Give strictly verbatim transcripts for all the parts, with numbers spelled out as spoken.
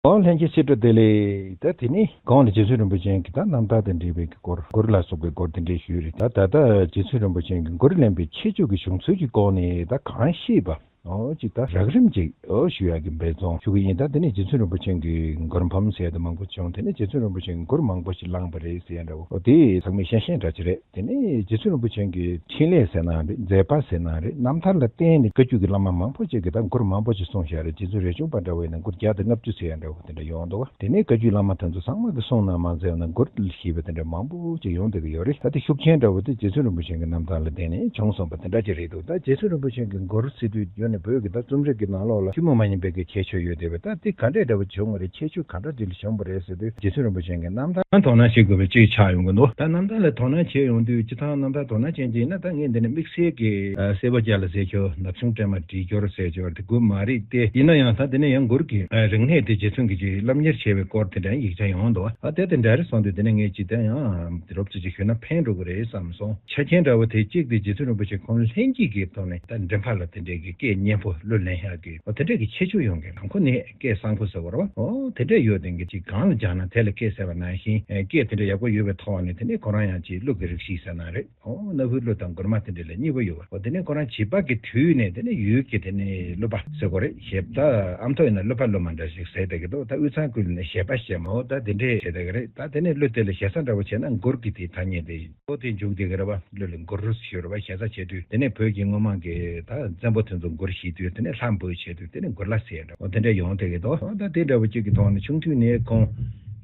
ཨོ་ལྷན་རྒྱས་ཚེ་བཀྲ་བདེ་ལེགས། ད་དེ་ནི་གོང་ལ་རྗེ་བཙུན་རིན་པོ་ཆེ་གི་ད་རྣམ་ཐར་དང་འབྲེལ་བའི་གི་སྐོར་མགུར་ལ་སོགས་པའི་སྐོར་དེ་འདྲའི་ཞུས་རེད། ད་ད་ལྟ་རྗེ་བཙུན་རིན་པོ་ཆེ་གི་མགུར་ལེན་པའི་ཁྱད་ཆོས་ཀྱི་བྱུང་ཚུལ་གྱི་སྐོར་ནས་ད་གང་ཤེས་པ། ཨོ་ཅིག་ད་རགས་རིམ་ཅིག་ཨོ་ཞུ་ཡག་གི་འབད་བརྩོན་ཞུ་གི་ཡིན། ད་དེ་ནས་རྗེ་བཙུན་རིན་པོ་ཆེ་གི་མགུར་འབུམ་ཟེར་ཡ་དེ་མང་པོ་བྱུང་། དེ་ནས་རྗེ་བཙུན་རིན་པོ་ཆེ་གི་མགུར་མང་པོ་ཞིག་བླངས་པ་རེད་ཟེར་ཡ་འདྲ་བོ། ཨོ་དེ་ཚང་མས་ཤེས་ཤེས་འདྲ་ཅིག་རེད། དེ་ནས་རྗེ་བཙུན་རིན་པོ་ཆེ་གི་འཕྲིན་ལས་ཟེར་ན་རེད། མཛད་པ་ཟེར་ན་རེད། རྣམ་ཐར་ལ་བརྟེན་ནས་བཀའ་བརྒྱུད་ཀྱི་བླ་མ་མང་པོ་ཅིག་གིས་ད་མགུར་མང་པོ་ཅིག་གསུངས་བཞག་རེད། རྗེ་བཙུན་རས་ཆུང་པ་འདྲ་བོ་ཡིན་ན་མགུར་བརྒྱ་དང་ལྔ་བཅུ་ཟེར་ཡ་འདྲ་བོ་དེ་འདྲ་ཡོང་འདུག་བ། དེ་ནས་བཀའ་བརྒྱུད་བླ་མ་དེ་ཚོ་ཚང་མ་གིས་གསུངས་ན་མ་ཟད་ན་མགུར་ལ་བཞེས་པ་དེ་འདྲ་མང་པོ་ཅིག་ཡོང་བསྡད་ཀྱི་ཡོད་རེད། ད་དེ་ཤུགས་རྐྱེན་འདྲ་བོ་དེ་རྗེ་བཙུན་རིན་པོ་ཆེ་གི་རྣམ་ཐར་ལ་བརྟེན་ནས་བྱུང་སོང་བ་དེ་འདྲ་ཅིག་རེད་འདུག་ད་རྗེ་བཙུན་རིན་པོ་ཆེ་གི་མགུར་ཟེར་དུས་ཡོད་ནས་བོད་ཀྱི་ད་རྩོམ་རིག་གི་ནང་ལོགས་ལ་ཐུན་མོང་མ་ཡིན་པའི་གི་ཁྱད་ཆོས་ཡོད་བསྡད་པས། ད་དེ་ག་འདྲས་འདྲ་བོ་བྱུང་བ་རེད། ཁྱད་ཆོས་ག་འདྲ་ཅིག་ལ་བྱུང་བ་རེད་ཟེར་དུས་རྗེ་བཙུན་རིན་པོ་ཆེ་གི་རྣམ་ཐར་དོ་སྣང་བྱེད་དགོས་པའི་ཅིག་ཆགས་ཡོང་གི་འདུག་ད་རྣམ་ཐར་ལ་དོ་སྣང་བྱེད་ཡོང་དུས་སྤྱིར་བཏང་རྣམ་ཐར་དོ་སྣང་ཅན་ཅིག་ཡིན་ན་ད་ངས་འདི་ནས་དམིགས་བསལ་གྱི་ཨ་སྲས་པོ་རྒྱལ་ལ་ཟེར་ཁྱོད་ནག་ཆུང་སྲས་མོ་བྲིས་སྐྱོར་ཟེར་ཁྱོད་དེ་དགོས་མ་རེད་དེ། ཡིན་ན་ཡང་ད་དེ་ནས་ཡང་མགུར་གྱི་ཨ་རིག་གནས་དེ་རྗེ་བཙུན་གྱིས་ཅིག་སློབ་གཉེར་བྱས་པའི་སྐོར་དེ་འདྲ་ཡིག་ཆ་ཡོང་འདུག་ཨ་དེ་དེ་འདྲ་རེད་སོང་དུས་དེ་ནས་ངས་ཅིག་དེ་ཡང་རོབ་ཙམ་ཅིག་ཞུས་ན་ཕན་འགྲོ་གི་རེད་བསམ་སོང་། ཆ་རྐྱེན་འདྲ་བོ་དེ་གཅིག་དེ་རྗེ་བཙུན་རིན་པོ་ཆེ་ཁོང་ལྷན་སྐྱེས་ཀྱི་ཐོག་ནས་ད་འདྲེན་པ་ལ་དེ་འདྲའི་གི་སྐད་སྙན་པོ་གླུ་ལེན་ཡག་གི་ཨོ་དེ་འདྲའི་གི་ཁྱད་ཆོས་ཡོང་གི། ནང་ཁོ་ནས་སྐད་བཟང་པོ་ཟེར་བ་རེད་བ། ཨོ་དེ་འདྲ་ཡོད་དེ་གི་ཅིག་གང་ལ་སྦྱར་ན་དེ་ལ་སྐད་ཟེར་བ་ནང་བཞིན་ཨེ་སྐད་དེ་འདྲ་ཡག་པོ་ཡོད་པའི་ཐོག་ནས་དེ་ནས་ཁོ་རང་ཡང་ཅིག་གླུ་གི་རིགས་ཤིག་ཟེར་ན་རེད། ཨོ་གནའ་བོའི་གླུ་དང་མགུར་མ་དེ་འདྲ་ལ་མཉེས་པོ་ཡོད་པ། ཨོ་དེ་ནས་ཁོ་རང་བྱིས་པ་གི་དུས་ནས་དེ་ནས་ཡུལ་གྱི་དེ་ནས་གླུ་པ་ཟེར་དགོས་རེད། གཞས་ད་ཨ་མདོ་ཡིན་ན་གླུ་པ་གླུ་མ་འདྲ་ཞིག་ཟེར་བསྡད་ཀྱི་འདུག་ད་དབུས་གཙང་ཁུལ་ནས་གཞས་པ་ཞེས་མ་འོ་ད་དེ་འདྲས་བྱེད་བསྡད་ཀྱི་རེད། ད་དེ་ནས་གླུ་དེ་ལ་ཞེ་ས་འདྲ་བོ་བྱས་ན་མགུར་གྱི་དེའི་ཐ་སྙད་དེ་ཨོ་དེ་འཇུག་བསྡད་ཀྱི་རེད་བ། གླུ་ལ་མགུར་ཞུ་རེད་བ། ཞེ་ས་བྱེད་དུས་དེ་ནས་བོད་ཀྱི་སྔོན་མ་གི་ད་བཙན་པོ་དེ་ཚོ་མགུར་བཞེས་དུས་དེ་ནས་ལྷ་འབོད་བྱེད་དུས་དེ་ནས་མགུར་ལྷ་ཟེར་འདྲ་བོ་དེ་འདྲས་ཡོང་བསྡད་ཀྱི་འདུག་ཨོ་ད་དེ་འདྲ་བོ་གཅིག་གི་ཐོག་ནས་ཆུང་དུས་ནས་ཁོང་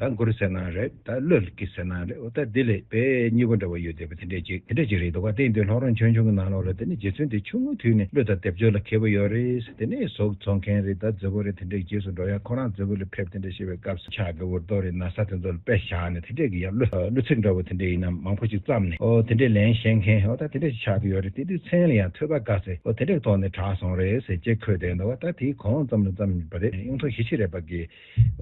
ད་མགུར་ཟེར་ན་རེད། ད་གླུ་གི་ཟེར་ན་རེད། འོ་ད་འདི་ལས་དཔེ་མཉེས་པོ་འདྲ་བོ་ཡོད་བསྡད་པ་དེ་འདྲས་ཅིག་དེ་འདྲས་ཅིག་རེད་འདུག་ག་དེ་ཡིན་དུས་སློབ་རིམ་ཆུང་ཆུང་གི་ནང་ལོགས་ལ་དེ་ནས་རྗེ་བཙུན་དེ་ཆུང་ངུའི་དུས་ནས་གླུ་དང་སྡེབ་སྦྱོར་ལ་མཁས་པོ་ཡོད་རེད། དེ་ནས་གཟུགས་འཛོམས་མཁན་རེད། ད་མཛོད་སྒོ་རེད། དེ་འདྲས་རྗེས་སུ་འགྲོ་ཡ་ཁོ་རང་མཛོད་སྒོ་ལ་ཕེབས་དེ་འདྲས་བྱེད་པའི་སྐབས་སུ་ཕྱག་གི་འུར་རྡོ་རེད། ན་བཟའ་དེ་ཚོ་ལ་དཔེ་བཞག་ནས་དེ་འདྲས་ཀྱི་ཡ་གླུ་གླུ་ཚིག་འདྲ་བོ་དེ་འདྲས་ཡིན་ན་མང་པོ་ཅིག་བརྩམས་ནས་ཨོ་དེ་འདྲས་ལེན་ཤེས་མཁན་ཨོ་ད་དེ་འདྲས་ཅིག་ཆགས་ཀྱི་ཡོད་རེད། དེ་དུས་མཚན་ལ་ཡང་ཐོས་པ་དགའ་ཟེར་ཨོ་དེ་འདྲས་ཐོག་ནས་གྲགས་སོང་རེད་ཟེར་ཅེས་འཁོད་བསྡད་འདུག་ད་དེའི་གོང་ཙམ་ལ་བརྩམས་པ་རེད། གཡུང་དྲུང་ཞི་བྱེད་རས་པ་གིས།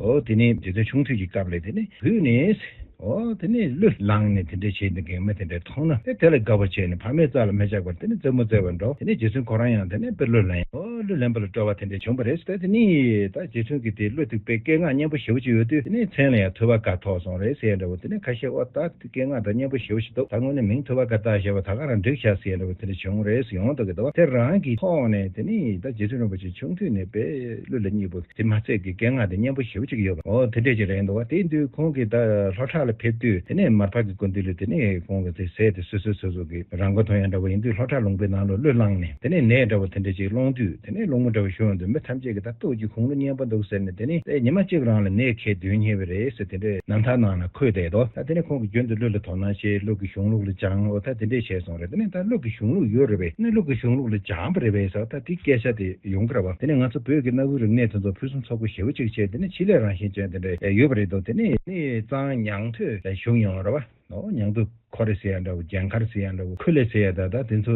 ཨོ་དེ་ནས་རྗེ་བཙུན་ཆུང་དུས་ཀྱི་སྐབས་ལ་དེ་ནས་བོད་ནས་ཨོ་དེ་ནས་གླུ་བླངས་ནས་དེ་འདྲས་བྱས་ནས་གེགས་མེད་དེ་འདྲས་མཐོང་ན་དེ་དེ་ལ་དགའ་པོ་བྱས་ནས་ཕ་མའི་རྩ་ལ་མི་ཆགས་པར་དེ་ནས་རྩེད་མོ་རྩེ་བར་འགྲོ། དེ་ནས་རྗེ་བཙུན་ཁོ་རང་ཡང་དེ་ནས་དཔེ་གླུ་ལེན་ཨོ་གླུ་ལེན་པ་ལ་སྤྲོ་བ་དེ་འདྲས་བྱུང་བ་རེད། ད་དེ་ནས་ད་རྗེ་བཙུན་གྱི་དེ་གླུ་དེ་དཔེ་སྐད་ངག་སྙན་པོ་ཞེ་པོ་ཅིག་ཡོད་དུས་དེ་ནས་མཚན་ལ་ཡང་ཐོས་པ་དགའ་ཐོགས་སོང་རེད་ཟེར་ཡ་འདྲ་བོ། དེ་ནས་ཁ་ཤས་ཨོ་ད་དེ་སྐད་ངག་ད་སྙན་པོ་ཞེ་པོ་ཅིག་འདུག་ད་དངོས་གནས་མིང་ཐོས་པ་དགའ་ད་ཞེས་པ་ད་ག་རང་འགྲིག་ཤག་ཟེར་ཡ་འདྲ་བོ་དེ་འདྲས་བྱུང་རེད་ཟེར་ཡོང་འདུག་གི་འདུག་དེ་རང་གི་ཐོག་ནས་དེ་ནས་ད་རྗེ་བཙུན་རིན་པོ་ཆེ་ཆུང་དུས་ནས་དཔེ་གླུ་ལ་མཉེས་པོ། དེ་མ་ཚད་ཀྱི་སྐད་ངག་དེ་སྙན་པོ་ཞེ་པོ་ཅིག་ཡོད་པ། ཨོ་དེ་འདྲས་ཅིག་རེད་འདུག་བ། དེ་དུས་ཁོང་གིས་ད་ལྷོ་བྲག་ལ་ཕེབས་དུས་དེ་ནས་མར་ཕག་གི་སྐུ་མདུན་ལ་དེ་ནས་ཁོང་གིས་དེ་ཟས་དེ་སོ་སོ་སོ་སོ་གི་རང་མགོ་ཐོན་ཡ་འདྲ་བོ་ཡིན་དུས་ལྷོ་བྲག་ལུང་པའི་ནང་ལ་གླུ་བླངས་ནས་དེ་ནས་ནས་འདྲ་བོ་དེ་འདྲས་ཅིག་སློང་དུས་དེ་ནས་སློང་མོ་འདྲ་བོ་ཞུ་ཡོང་དུས་མི་ཐམས་ཅད་ཀྱིས་ད་སྟོད་ཀྱི་གུང་གླུ་སྙན་པོ་འདུག་ཟེར་ནས་དེ་ནས་དེ་ཉི་མ་གཅིག་རང་ལ་ནས་ཁལ་བདུན་རྙེད་པ་རེད་ཟེར་དེ་འདྲས་རྣམ་ཐར་ནང་ལ་འཁོད་བསྡད་འདུག་ད་དེ་ནས་ཁོང་གིས་རྒྱུན་དུ་གླུ་ལ་དོ་སྣང་བྱས། གླུ་གི་གཞུང་ལུགས་ལ་སྦྱངས། ཨོ་ད་དེ་འདྲས་བྱས་སོང་རེད། དེ་ནས་ད་གླུ་གི་གཞུང་ལུགས་ཡོད་རེད་པས། ནས་གླུ་གི་གཞུང་ལུགས་ལ་སྦྱངས་པ་རེད་པས་ཟེར་ད་དེ་སྐད་ཆ་དེ་ཡོང་གི་རེད་བ། དེ་ནས་ང་ཚོ་བོད་ཀྱི་གནའ་བོའི་རིག་གནས་དེ་ཚོ་ཕུན་སུམ་ཚོགས་པོ་ཞེ་པོ་ཅིག་བྱས། དེ་ནས་ཆེད་ལས་རང་བཞིན་ཅན་དེ་འདྲ་ཡོད་པ་རེད་འདུག་དེ་ནས་ནི་གཙང་ཉང་ཐོས་ལ་བཞུགས་ཡོང་རེད་བ། ཨོ་ཉང་དུ་ཁོ་རེ་ཟེར་ཡ་འདྲ་བོ། རྒྱན་མཁར་ཟེར་ཡ་འདྲ་བོ། ཁུ་ལེ་ཟེར་ཡ་ད་ད་དེ་ཚོ་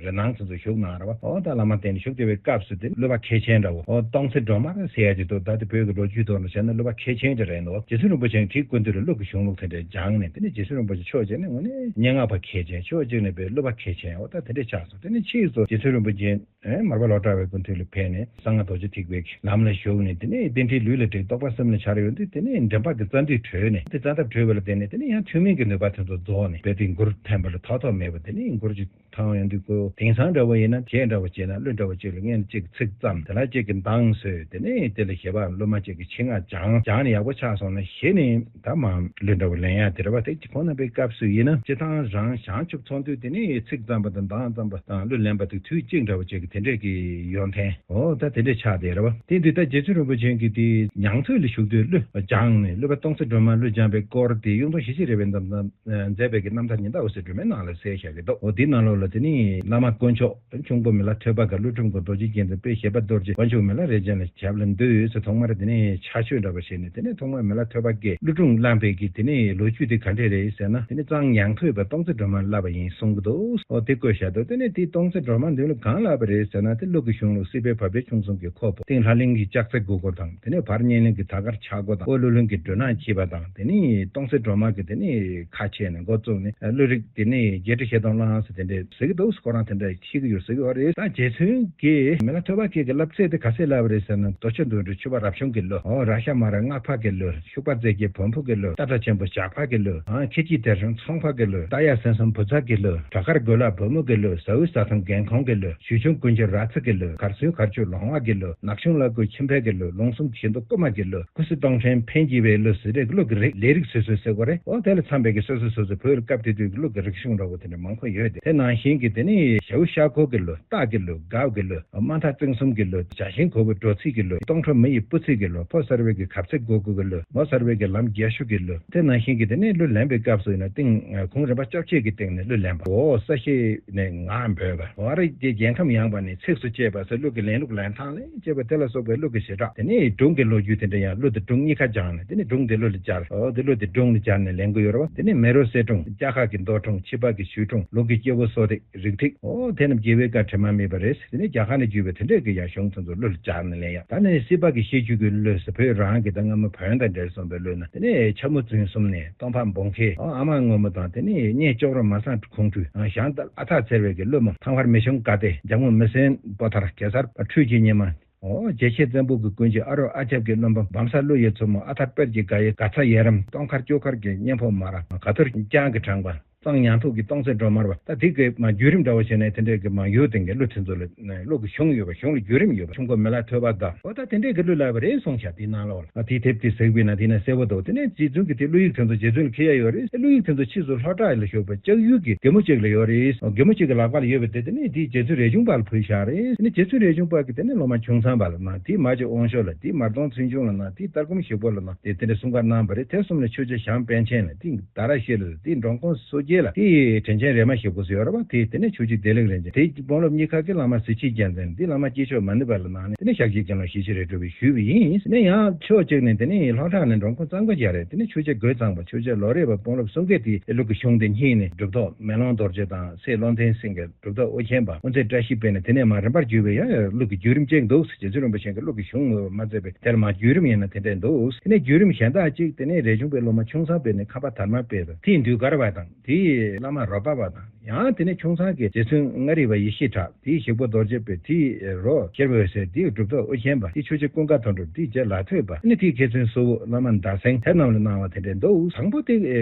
རི་ནང་དེ་ཚོ་བཞུགས་གནང་རེད་བ། ཨོ་ད་བླ་མ་བསྟེན་ནས་བཞུགས་བསྡད་པའི་སྐབས་སུ་དེ་གླུ་པ་མཁས་ཆེན་འདྲ་བོ། ཨོ་སྟོང་རྩེ་སྒྲོལ་མ་ཟེར་ཡ་ཅིག་འདུག་ད་དེ་བོད་ཀྱི་ལོ་རྒྱུས་ཐོག་ནས་བཤད་ན་གླུ་པ་མཁས་ཆེན་དེ་རེད་འདུག་རྗེ་བཙུན་རིན་པོ་ཆེ་དེའི་སྐུ་མདུན་ལ་གླུ་གི་གཞུང་ལུགས་དེ་འདྲ་སྦྱངས་ནས། དེ་ནས་རྗེ་བཙུན་རིན་པོ་ཆེ་ཕྱོགས་གཅིག་ནས་དངོས་གནས་སྙན་ངག་པ་མཁས་ཆེན། ཕྱོགས་གཅིག་ནས་དཔེ་གླུ་པ་མཁས་ཆེན། འོ་ད་དེ་འདྲས་ཆགས་སོང་། དེ་ནས་ཕྱིས་སུ་རྗེ་བཙུན་རིན་པོ་ཆེ་ཨེ་མར་པ་ལོ་ཙཱ་བའི་སྐུ་མདུན་ལ་ཕེབས་ནས་གསང་སྔགས་རྡོ་རྗེ་ཐེག་པའི་ལམ་ལ་ཞུགས་ནས། དེ་ནས་རྟེན་འབྲེལ་ལུས་ལ་འགྲིག་རྟོགས་པ་སེམས་ལ་འཆར་ཡོང་དུས། དེ་ནས་འདྲེན་པ་གི་རྩ་མདུད་གྲོལ་ནས། དེ་རྩ་འདབ་གྲོལ་བ་ལ་བརྟེན་ནས་དེ་ནས་ཡང་ཐུན་མིན་གྱི་ནུས་པ་དེ་ཚོ་རྫོགས་ནས་དཔེ་དེ་མགུར་འཐེན་པ་ལ་ཐོགས་ཐོགས་མེད་པ། དེ་ནས་མགུར་གྱི་ཐོན་ཡོང་དུས་ཁོ་དེང་སང་འདྲ་བོ་ཡིན་ན་གཞས་འདྲ་བོ་བྱས་ན་གླུ་འདྲ་བོ་གཅིག་ལ་སྔོན་གཅིག་གི་ཚིག་བརྩམས། དེ་ལ་གཅིག་གི་གདངས་བཟོས། དེ་ནས་དེ་ལ་གཞས་པ་གླུ་མ་གཅིག་གི་ཆེད་མངགས་སྦྱངས། སྦྱངས་ནས་ཡག་པོ་ཆགས་སོང་ན་གཞི་ནས་ད་མར་གླུ་འདྲ་བོ་ལེན་ཡ་དེ་རེད་བ། དེ་ཁོང་རྣམ་པའི་སྐབས་སུ་ཡིན་ན་སྤྱིར་བཏང་རང་བྱང་ཆུབ་ཚོགས་འདུས་དེ་ནས་ཚིག་བརྩམས་པ་དང་གདངས་བརྩམས་པ་དང་གླུ་ལེན་པ་དེ་དུས་གཅིག་འདྲ་བོ་བྱེད་ཀྱི་དེ་འདྲས་ཀྱི་ཡོན་ཏན་འོ་ད་དེ་འདྲས་ཆགས་བསྡད་རེད་བ། དེ་དུས་ད་རྗེ་བཙུན་རིན་པོ་ཆེ་གིས་དེ་ཉང་ཐོས་ལ་བཞུགས་དུས་གླུ་སྦྱངས་ནས་གླུ་པ་སྟོང་རྩེ་སྒྲོལ་མ་གླུ་སྦྱངས་པའི་སྐོར་དེ་གཡུང་དྲུང་ཞི་བྱེད་རས་པའི་འདམ་དང་མཛད་པའི་གི་རྣམ་ཐར་ཉི་ཟླ་འོད་ཟེར་སྒྲོན་མའི་ནང་ལ་གསལ་བཞག་གི་འདུག་འོ་དེའི་ནང་ལོགས་ལ་དེ་ནི་བླ་མ་དཀོན་མཆོག་ཁྱུང་པོ་མི་ལ་ཐོད་པ་དཀར། ཀླུ་སྒྲུབ་མགོན་རྡོ་རྗེ་རྒྱལ་མཚན། དཔལ་ཕྱུག་མི་ལ་རས་ཆེན་ལ་ཞབས་ལ་འདུད་ཟེར། ཐོག་མར་དེ་ནས་ཕྱག་མཆོད་འདྲ་བོ་བྱས་ནས། དེ་ནས་ཐོག་མར་མི་ལ་ཐོད་པ་དཀར་གྱིས་ཀླུ་སྒྲུབ་བླངས་པའི་གི་དེ་ནས་ལོ་རྒྱུས་དེ་ག་འདྲས་རེད་ཟེར་ན། དེ་ནས་གཙང་ཉང་ཐོས་པ་སྟོང་རྩེ་སྒྲོལ་མ་བསླབས་པ་ཡིན་གསུང་གི་འདུག་འོ་དེ་བཀོད་བཞག་འདུག་དེ་ནས་དེ་སྟོང་རྩེ་སྒྲོལ་མ་མདུན་ལ་གང་བསླབས་པ་རེད། ཟེར་ན་དེ་ཀླུ་གི་གཞུང་ལུགས་སྲིད་པའི་བབས་པའི་ཁྱུང་གསུམ་གྱི་ཁོག་པ། སྟེང་ལྷ་གླིང་གི་ལྕགས་རྩེ་དགུ་སྐོར་དང་། དེ་ནས་བར་གཉན་གླིང་གི་དར་དཀར་ཆག་སྒོ་དང་། འོག་ཀླུ་གླིང་གི་སྦྲུལ་ནག་འཁྱིལ་པ་དང་། དེ་ནས་སྟོང་གསལ་སྒྲོལ་མ་གི་དེ་ནས་ཁ་ཕྱེ་ནས་འགོ་བཙུགས་ནས་ཀླུ་རིགས་དེ་ནས་བརྒྱད་ཁྲི་བཞི་སྟོང་གླང་ཟེར་དེ་འདྲས་ཟེར་གྱི་འདུག་ཁོ་རང་དེ་འདྲ་ཤེས་ཀྱི་ཡོད་ཟེར་གྱི་ཡོད་རེད། ད་རྗེ་བཙུན་གྱིས་མི་ལ་ཐོད་པ་སྐྱེས་ཀྱི་བསླབ་ཚད་དེ་ག་ཚད་བསླབ་པ་རེད་ཟེར་ན། རྡོ་རྗེ་གདོན་འདྲེ་ཆུ་བ་རབ་བྱུང་གི་ལོ། འོ་རཀྵ་མ་ར་སྔགས་ཕག་གི་ལོ། ཤུག་པ་རྩེ་རྒྱལ་བོན་པོ་གི་ལོ། སྟག་སྒྲ་ཆེན་པོ་ཞགས་པ་གི་ལོ། ཨ་ཁྱི་སྐྱིད་དེ་རིང་ཚོང་པ་གི་ལོ། རྟ་གཡག་སེང་གསུམ་བུ་ཚ་གི་ལོ། བྲག་དཀར་དགོན་ལ་བུ་མོ་གི་ལོ། ཟ་འུ་ཟ་ཐང་རྒན་ཁོང་གི་ལོ། ཞུ་ཆུང་དཀོན་མཆོག་ར་ཚ་གི་ལོ། གར་སོན་གར་ཆུ་ལོང་བ་གི་ལོ། ནག་ཆུང་ལ་ཀུ་ཁྱིམ་པའི་གི་ལོ། ལུང་གསུམ་ཞིང་དུ་རྐུ་མ་གི་ལོ། ཀུ་སི་སྟོང་ཕྲན་འཕེན་གྱི་བའི་ལོ་ཟེར་རེད། ཀླུ་གི་རིགས་ལས་རིགས་སོ་སོའི་ཟེར་དགོས་རེད། འོ་དེ་ལ་འཚམས་པའི་གི་སོ་སོ་སོ་སོ་བོད་སྐབས་དེ་དུས་ཀྱི་ཀླུ་གི་རིག་གཞུང་འདྲ་བོ་དེ་འདྲ་མང་པོ་ཡོད་དེ། དེ་ནང་བཞིན་གྱི་དེ་ནི་ཞ་འུ་ཤ་ཁོ་གི་ལོ། སྟག་གི་ལོ། སྒའུ་གི་ལོ། དམར་ཐག་བཙན་གསུམ་གྱི་ལོ། བྱ་ཞིང་གོ་བོ་འགྲོ་ཚིག་གི་ལོ། སྟོང་ཁྲོ་མི་ཡི་སྤུ་ཚིག་གི་ལོ། ཕོ་གསར་བའི་གི་གབ་ཚིག་གོ་གུ་གི་ལོ། མོ་གསར་བའི་གི་ལམ་རྒྱ་ཤུ་གི་ལོ། དེ་ནང་བཞིན་གྱི་དེ་ནས་གླུ་ལེན་པའི་སྐབས་སུ་ཡིན་ན་སྟེང་ཁུངས་རིམ་པ་སྐྱབས་ཆེད་ཀྱི་སྟེང་ནས་གླུ་ལེན་པ། འོ་ས་གཞི་ནས་ངག་འབོད་པ། འོ་རེ་དེ་རྒྱལ་ཁམས་ཡངས་པ་ནས་ཚིགས་སུ་བཅད་པ་ཟེར་གླུ་གི་ལེན་ལུགས་ལེན་སྟངས་ལས་བཅད་པ་དེ་ལ་སོགས་པའི་གླུ་གི་བྱེ་བྲག་དེ་ནས་སྒྲུང་གི་ལོ་རྒྱུས་དེ་འདྲ་ཡང་གླུ་དང་སྒྲུང་གཉིས་ཀ་སྦྱངས་ནས་དེ་ནས་སྒྲུང་དེ་གླུ་ལ་སྦྱར། འོ་དེ་གླུ་དེ་སྒྲུང་ལ་སྦྱར་ནས་ལེན་གི་ཡོད་རེད་བ། དེ་ནས་མེ་རོ་གསེར་སྒྲུང་། རྒྱ་གར་གྱི་མདོ་སྒྲུང་། ཆིབས་པ་གི་ཞུས་སྒྲུང་། ལུག་གི་སྐྱེ་བོ་སོགས་ཏེ། རིགས་ཐིགས། འོ་དེ་རྣམས་རྒྱལ་བའི་བཀའ་དྲི་མ་མེད་པ་རེད། དེ་ནས་རྒྱ་གར་ནས་བརྒྱུད་པའི་དེ་འདྲས་ཀྱི་ཡང་གཞུང་དེ་ཚོ་གླུ་ལ་སྦྱར་ནས་ལེན་ཡ། ད་ནི་སྲིད་པ་གི་ཤེས་རྒྱུད་ཀྱི་གླུ་ཟེར་བོད་རང་གི་ད་སྔ་མོ་བོན་དང་འབྲེལ་སོང་བའི་གླུ་ན། དེ་ནས་ཆབ་མོ་བཙུན་གསུམ་ནས་སྟོང་ཕག་འབུང་ཁའི། འོ་ཨ་མ་སྔོན་མོ་དང་། དེ་ནས་གཉེན་ཅོག་རོ་མ་སངས་ཁོང་ཁྲུས། ཞང་ཨ་ཐག་འཚེར་བའི་གི་གླུ་མོ། ཐང་ཕར་མི་ཆུང་དགའ་སྟེ། རྒྱ་མོ་མི་སེང་པོ་ཐར། གེ་སར་ཁྲུས་ཀྱི་ཉི་མ། འོ་རྗེ་ཆེན་བཙན་པོ་གི་སྐུ་མཆེད་ཨ་རོགས་ཨ་ཆབ་ཀྱི་བློན་པོ། འབམ་ས་ཀླུ་ཡི་མཚོ་མོ། ཨ་ཐར་དཔལ་གྱི་དགའ་ཡི། ག་ཚ་ཡེ་རམ། སྟོང་མཁར་སྐྱོ་མཁར་གྱི་གཉེན་ཕོ་མ་ར། ག་ཐུར་སྤྱང་གི་དྲངས་པ། གཙང་ཉང་ཐུག་གི་སྟོང་གསལ་སྒྲོལ་མར་བ། ད་དེ་གི་མ་བརྒྱུད་རིམ་འདྲ་བོ་བྱས་ནས་དེ་འདྲའི་གི་མ་ཡོད་དེ་གི་གླུ་དེ་ཚོ་ལ་གླུ་གི་གཞུང་ཡོད་པ། གཞུང་ལ་བརྒྱུད་རིམ་ཡོད་པ། ཆུང་ཀོ་མི་ལ་ཐོས་པ་དགའ། འོ་ད་དེ་འདྲའི་གི་གླུ་ལབ་པ་རེད་གསུངས་ཤག་དེའི་ནང་ལོགས་ལ། ཨ་དེའི་དེབ་དེ་གཟིགས་པས་ན་དེ་ན་གསལ་པོ་འདུག་དེ་ནས་རྗེ་བཙུན་གྱི་དེ་གླུ་ཡིག་དེ་ཚོ་རྗེ་བཙུན་ལ་འཁྱེར་ཡ་ཡོད་རེད། གླུ་ཡིག་དེ་ཚོ་ཕྱིས་སུ་ལྷོ་བྲག་ལ་བཞུགས་པའི་ལྕགས་ཡུལ་གྱི་རྒན་མོ་གཅིག་ལ་ཡོད་རེད། རྒན་མོ་གཅིག་གི་ལག་པ་ལ་ཡོད་པ་དེ་དེ་ནས་དེ་རྗེ་བཙུན་རས་ཆུང་པ་ལ་ཕུལ་བཞག་རེད། དེ་ནས་རྗེ་བཙུན་རས་ཆུང་པ་གི་དེ་ནས་སློབ་མ་ཁྱུང་ཚང་པ་ལ་གནང་། དེས་མ་གཅིག་དབང་ཕྱུག་ལ། དེས་མར་གདོང་ཚུལ་འབྱུང་ལ་གནང་། དེས་ལྟར་སྒོམ་ཞིག་པོ་ལ་གནང་། དེ་དེ་འདྲ་གསུམ་ཀ་གནང་བ་རེད། དེ་གསུམ་ལ་ཆོས་རྗེ་ཞང་པཎ་ཆེན་ལ། དེས་དྷ་ར་ཤྲཱི་ལ། དེས་འགྲོ་མགོན་བསོད་རྒྱལ་ལ། དེས་དྲིན་ཆེན་རས་མ་ཞིག་པོ་ཟེར་ཡོད་རེད་པ། དེས་དེ་ནས་ཆོས་རྗེ་བདེ་ལེགས་རིན་ཆེན། དེས་དཔོན་སློབ་གཉིས་ཀ་གི་བླ་མ་གཟི་བརྗིད་རྒྱལ་མཚན། དེས་བླ་མ་སྐྱེས་མཆོག་མ་ཎི་པ་ལ་གནང་ནས། དེ་ནས་ཞག་གཅིག་རྒན་ལགས་ཞི་བྱེད་རས་གྲུབ་པས་ཞུས་པ་ཡིན། དེ་ནས་ཡང་ཕྱོགས་གཅིག་ནས་དེ་ནས་ལྷོ་བྲག་ནས་འགྲོ་མགོན་གཙང་པ་རྒྱལ་རས། དེ་ནས་ཆོས་རྗེ་རྒོད་ཚང་པ། ཆོས་རྗེ་ལོ་རས་པ། དཔོན་སློབ་གསུམ་ཀས་དེའི་གླུ་གི་གཞུང་དེ་སྙིང་ནས་གྲུབ་ཐོབ་མེ་ལོང་རྡོ་རྗེ་དང་སྲས་བློ་ལྡན་སེང་གེ། གྲུབ་ཐོབ་ཨོ་རྒྱན་པ། དབུ་མཛད་བཀྲ་ཤིས་དཔལ་ནས། དེ་ནས་མར་རིམ་པར་བརྒྱུད་པའི་ཡང་གླུ་གི་བརྒྱུད་རིམ་ཅིག་འདུག་རྗེ་བཙུན་རིན་པོ་ཆེ་གི་གླུ་གི་གཞུང་ངོ་མ་བཙལ་བའི་དེར་མ་བརྒྱུད་རིམ་ཡིན་ན་དེ་འདྲས་འདུག་དེ་ནས་བརྒྱུད་རིམ་གཞན་དག་ཅིག་དེ་ནས་རས་ཆུང་པའི་སློབ་མ་ཁྱུང་ཚང་པས་ནས་ཁམས་པ་དར་མ་སྤེལ་བ། དེའི་འདུས་སྒར་བ་དང་། དེའི་བླ་མ་རོལ་པ་བ་དང་། ཡང་དེ་ནས་ཁྱུང་ཚང་གི་རྗེ་བཙུན་མངའ་རིས་པ་ཡེ་ཤེས་གྲགས། དེའི་ཞིག་པོ་རྡོ་རྗེ་དཔལ། དེའི་རོ་ཤེར་འོད་ཟེར། དེའི་གྲུབ་ཐོབ་ཨོ་རྒྱན་པ། དེའི་ཆོས་རྗེ་ཀུན་དགའ་དོན་གྲུབ། དེའི་རྗེ་ལ་ཐོད་པ། ནི་དེའི་མཁས་བཙུན་སོ་བོ་བླ་མ་ཟླ་སེང་དེ་རྣམས་ལ་གནང་བ་དེ་འདྲས་འདུག་དང་པོ་དེ་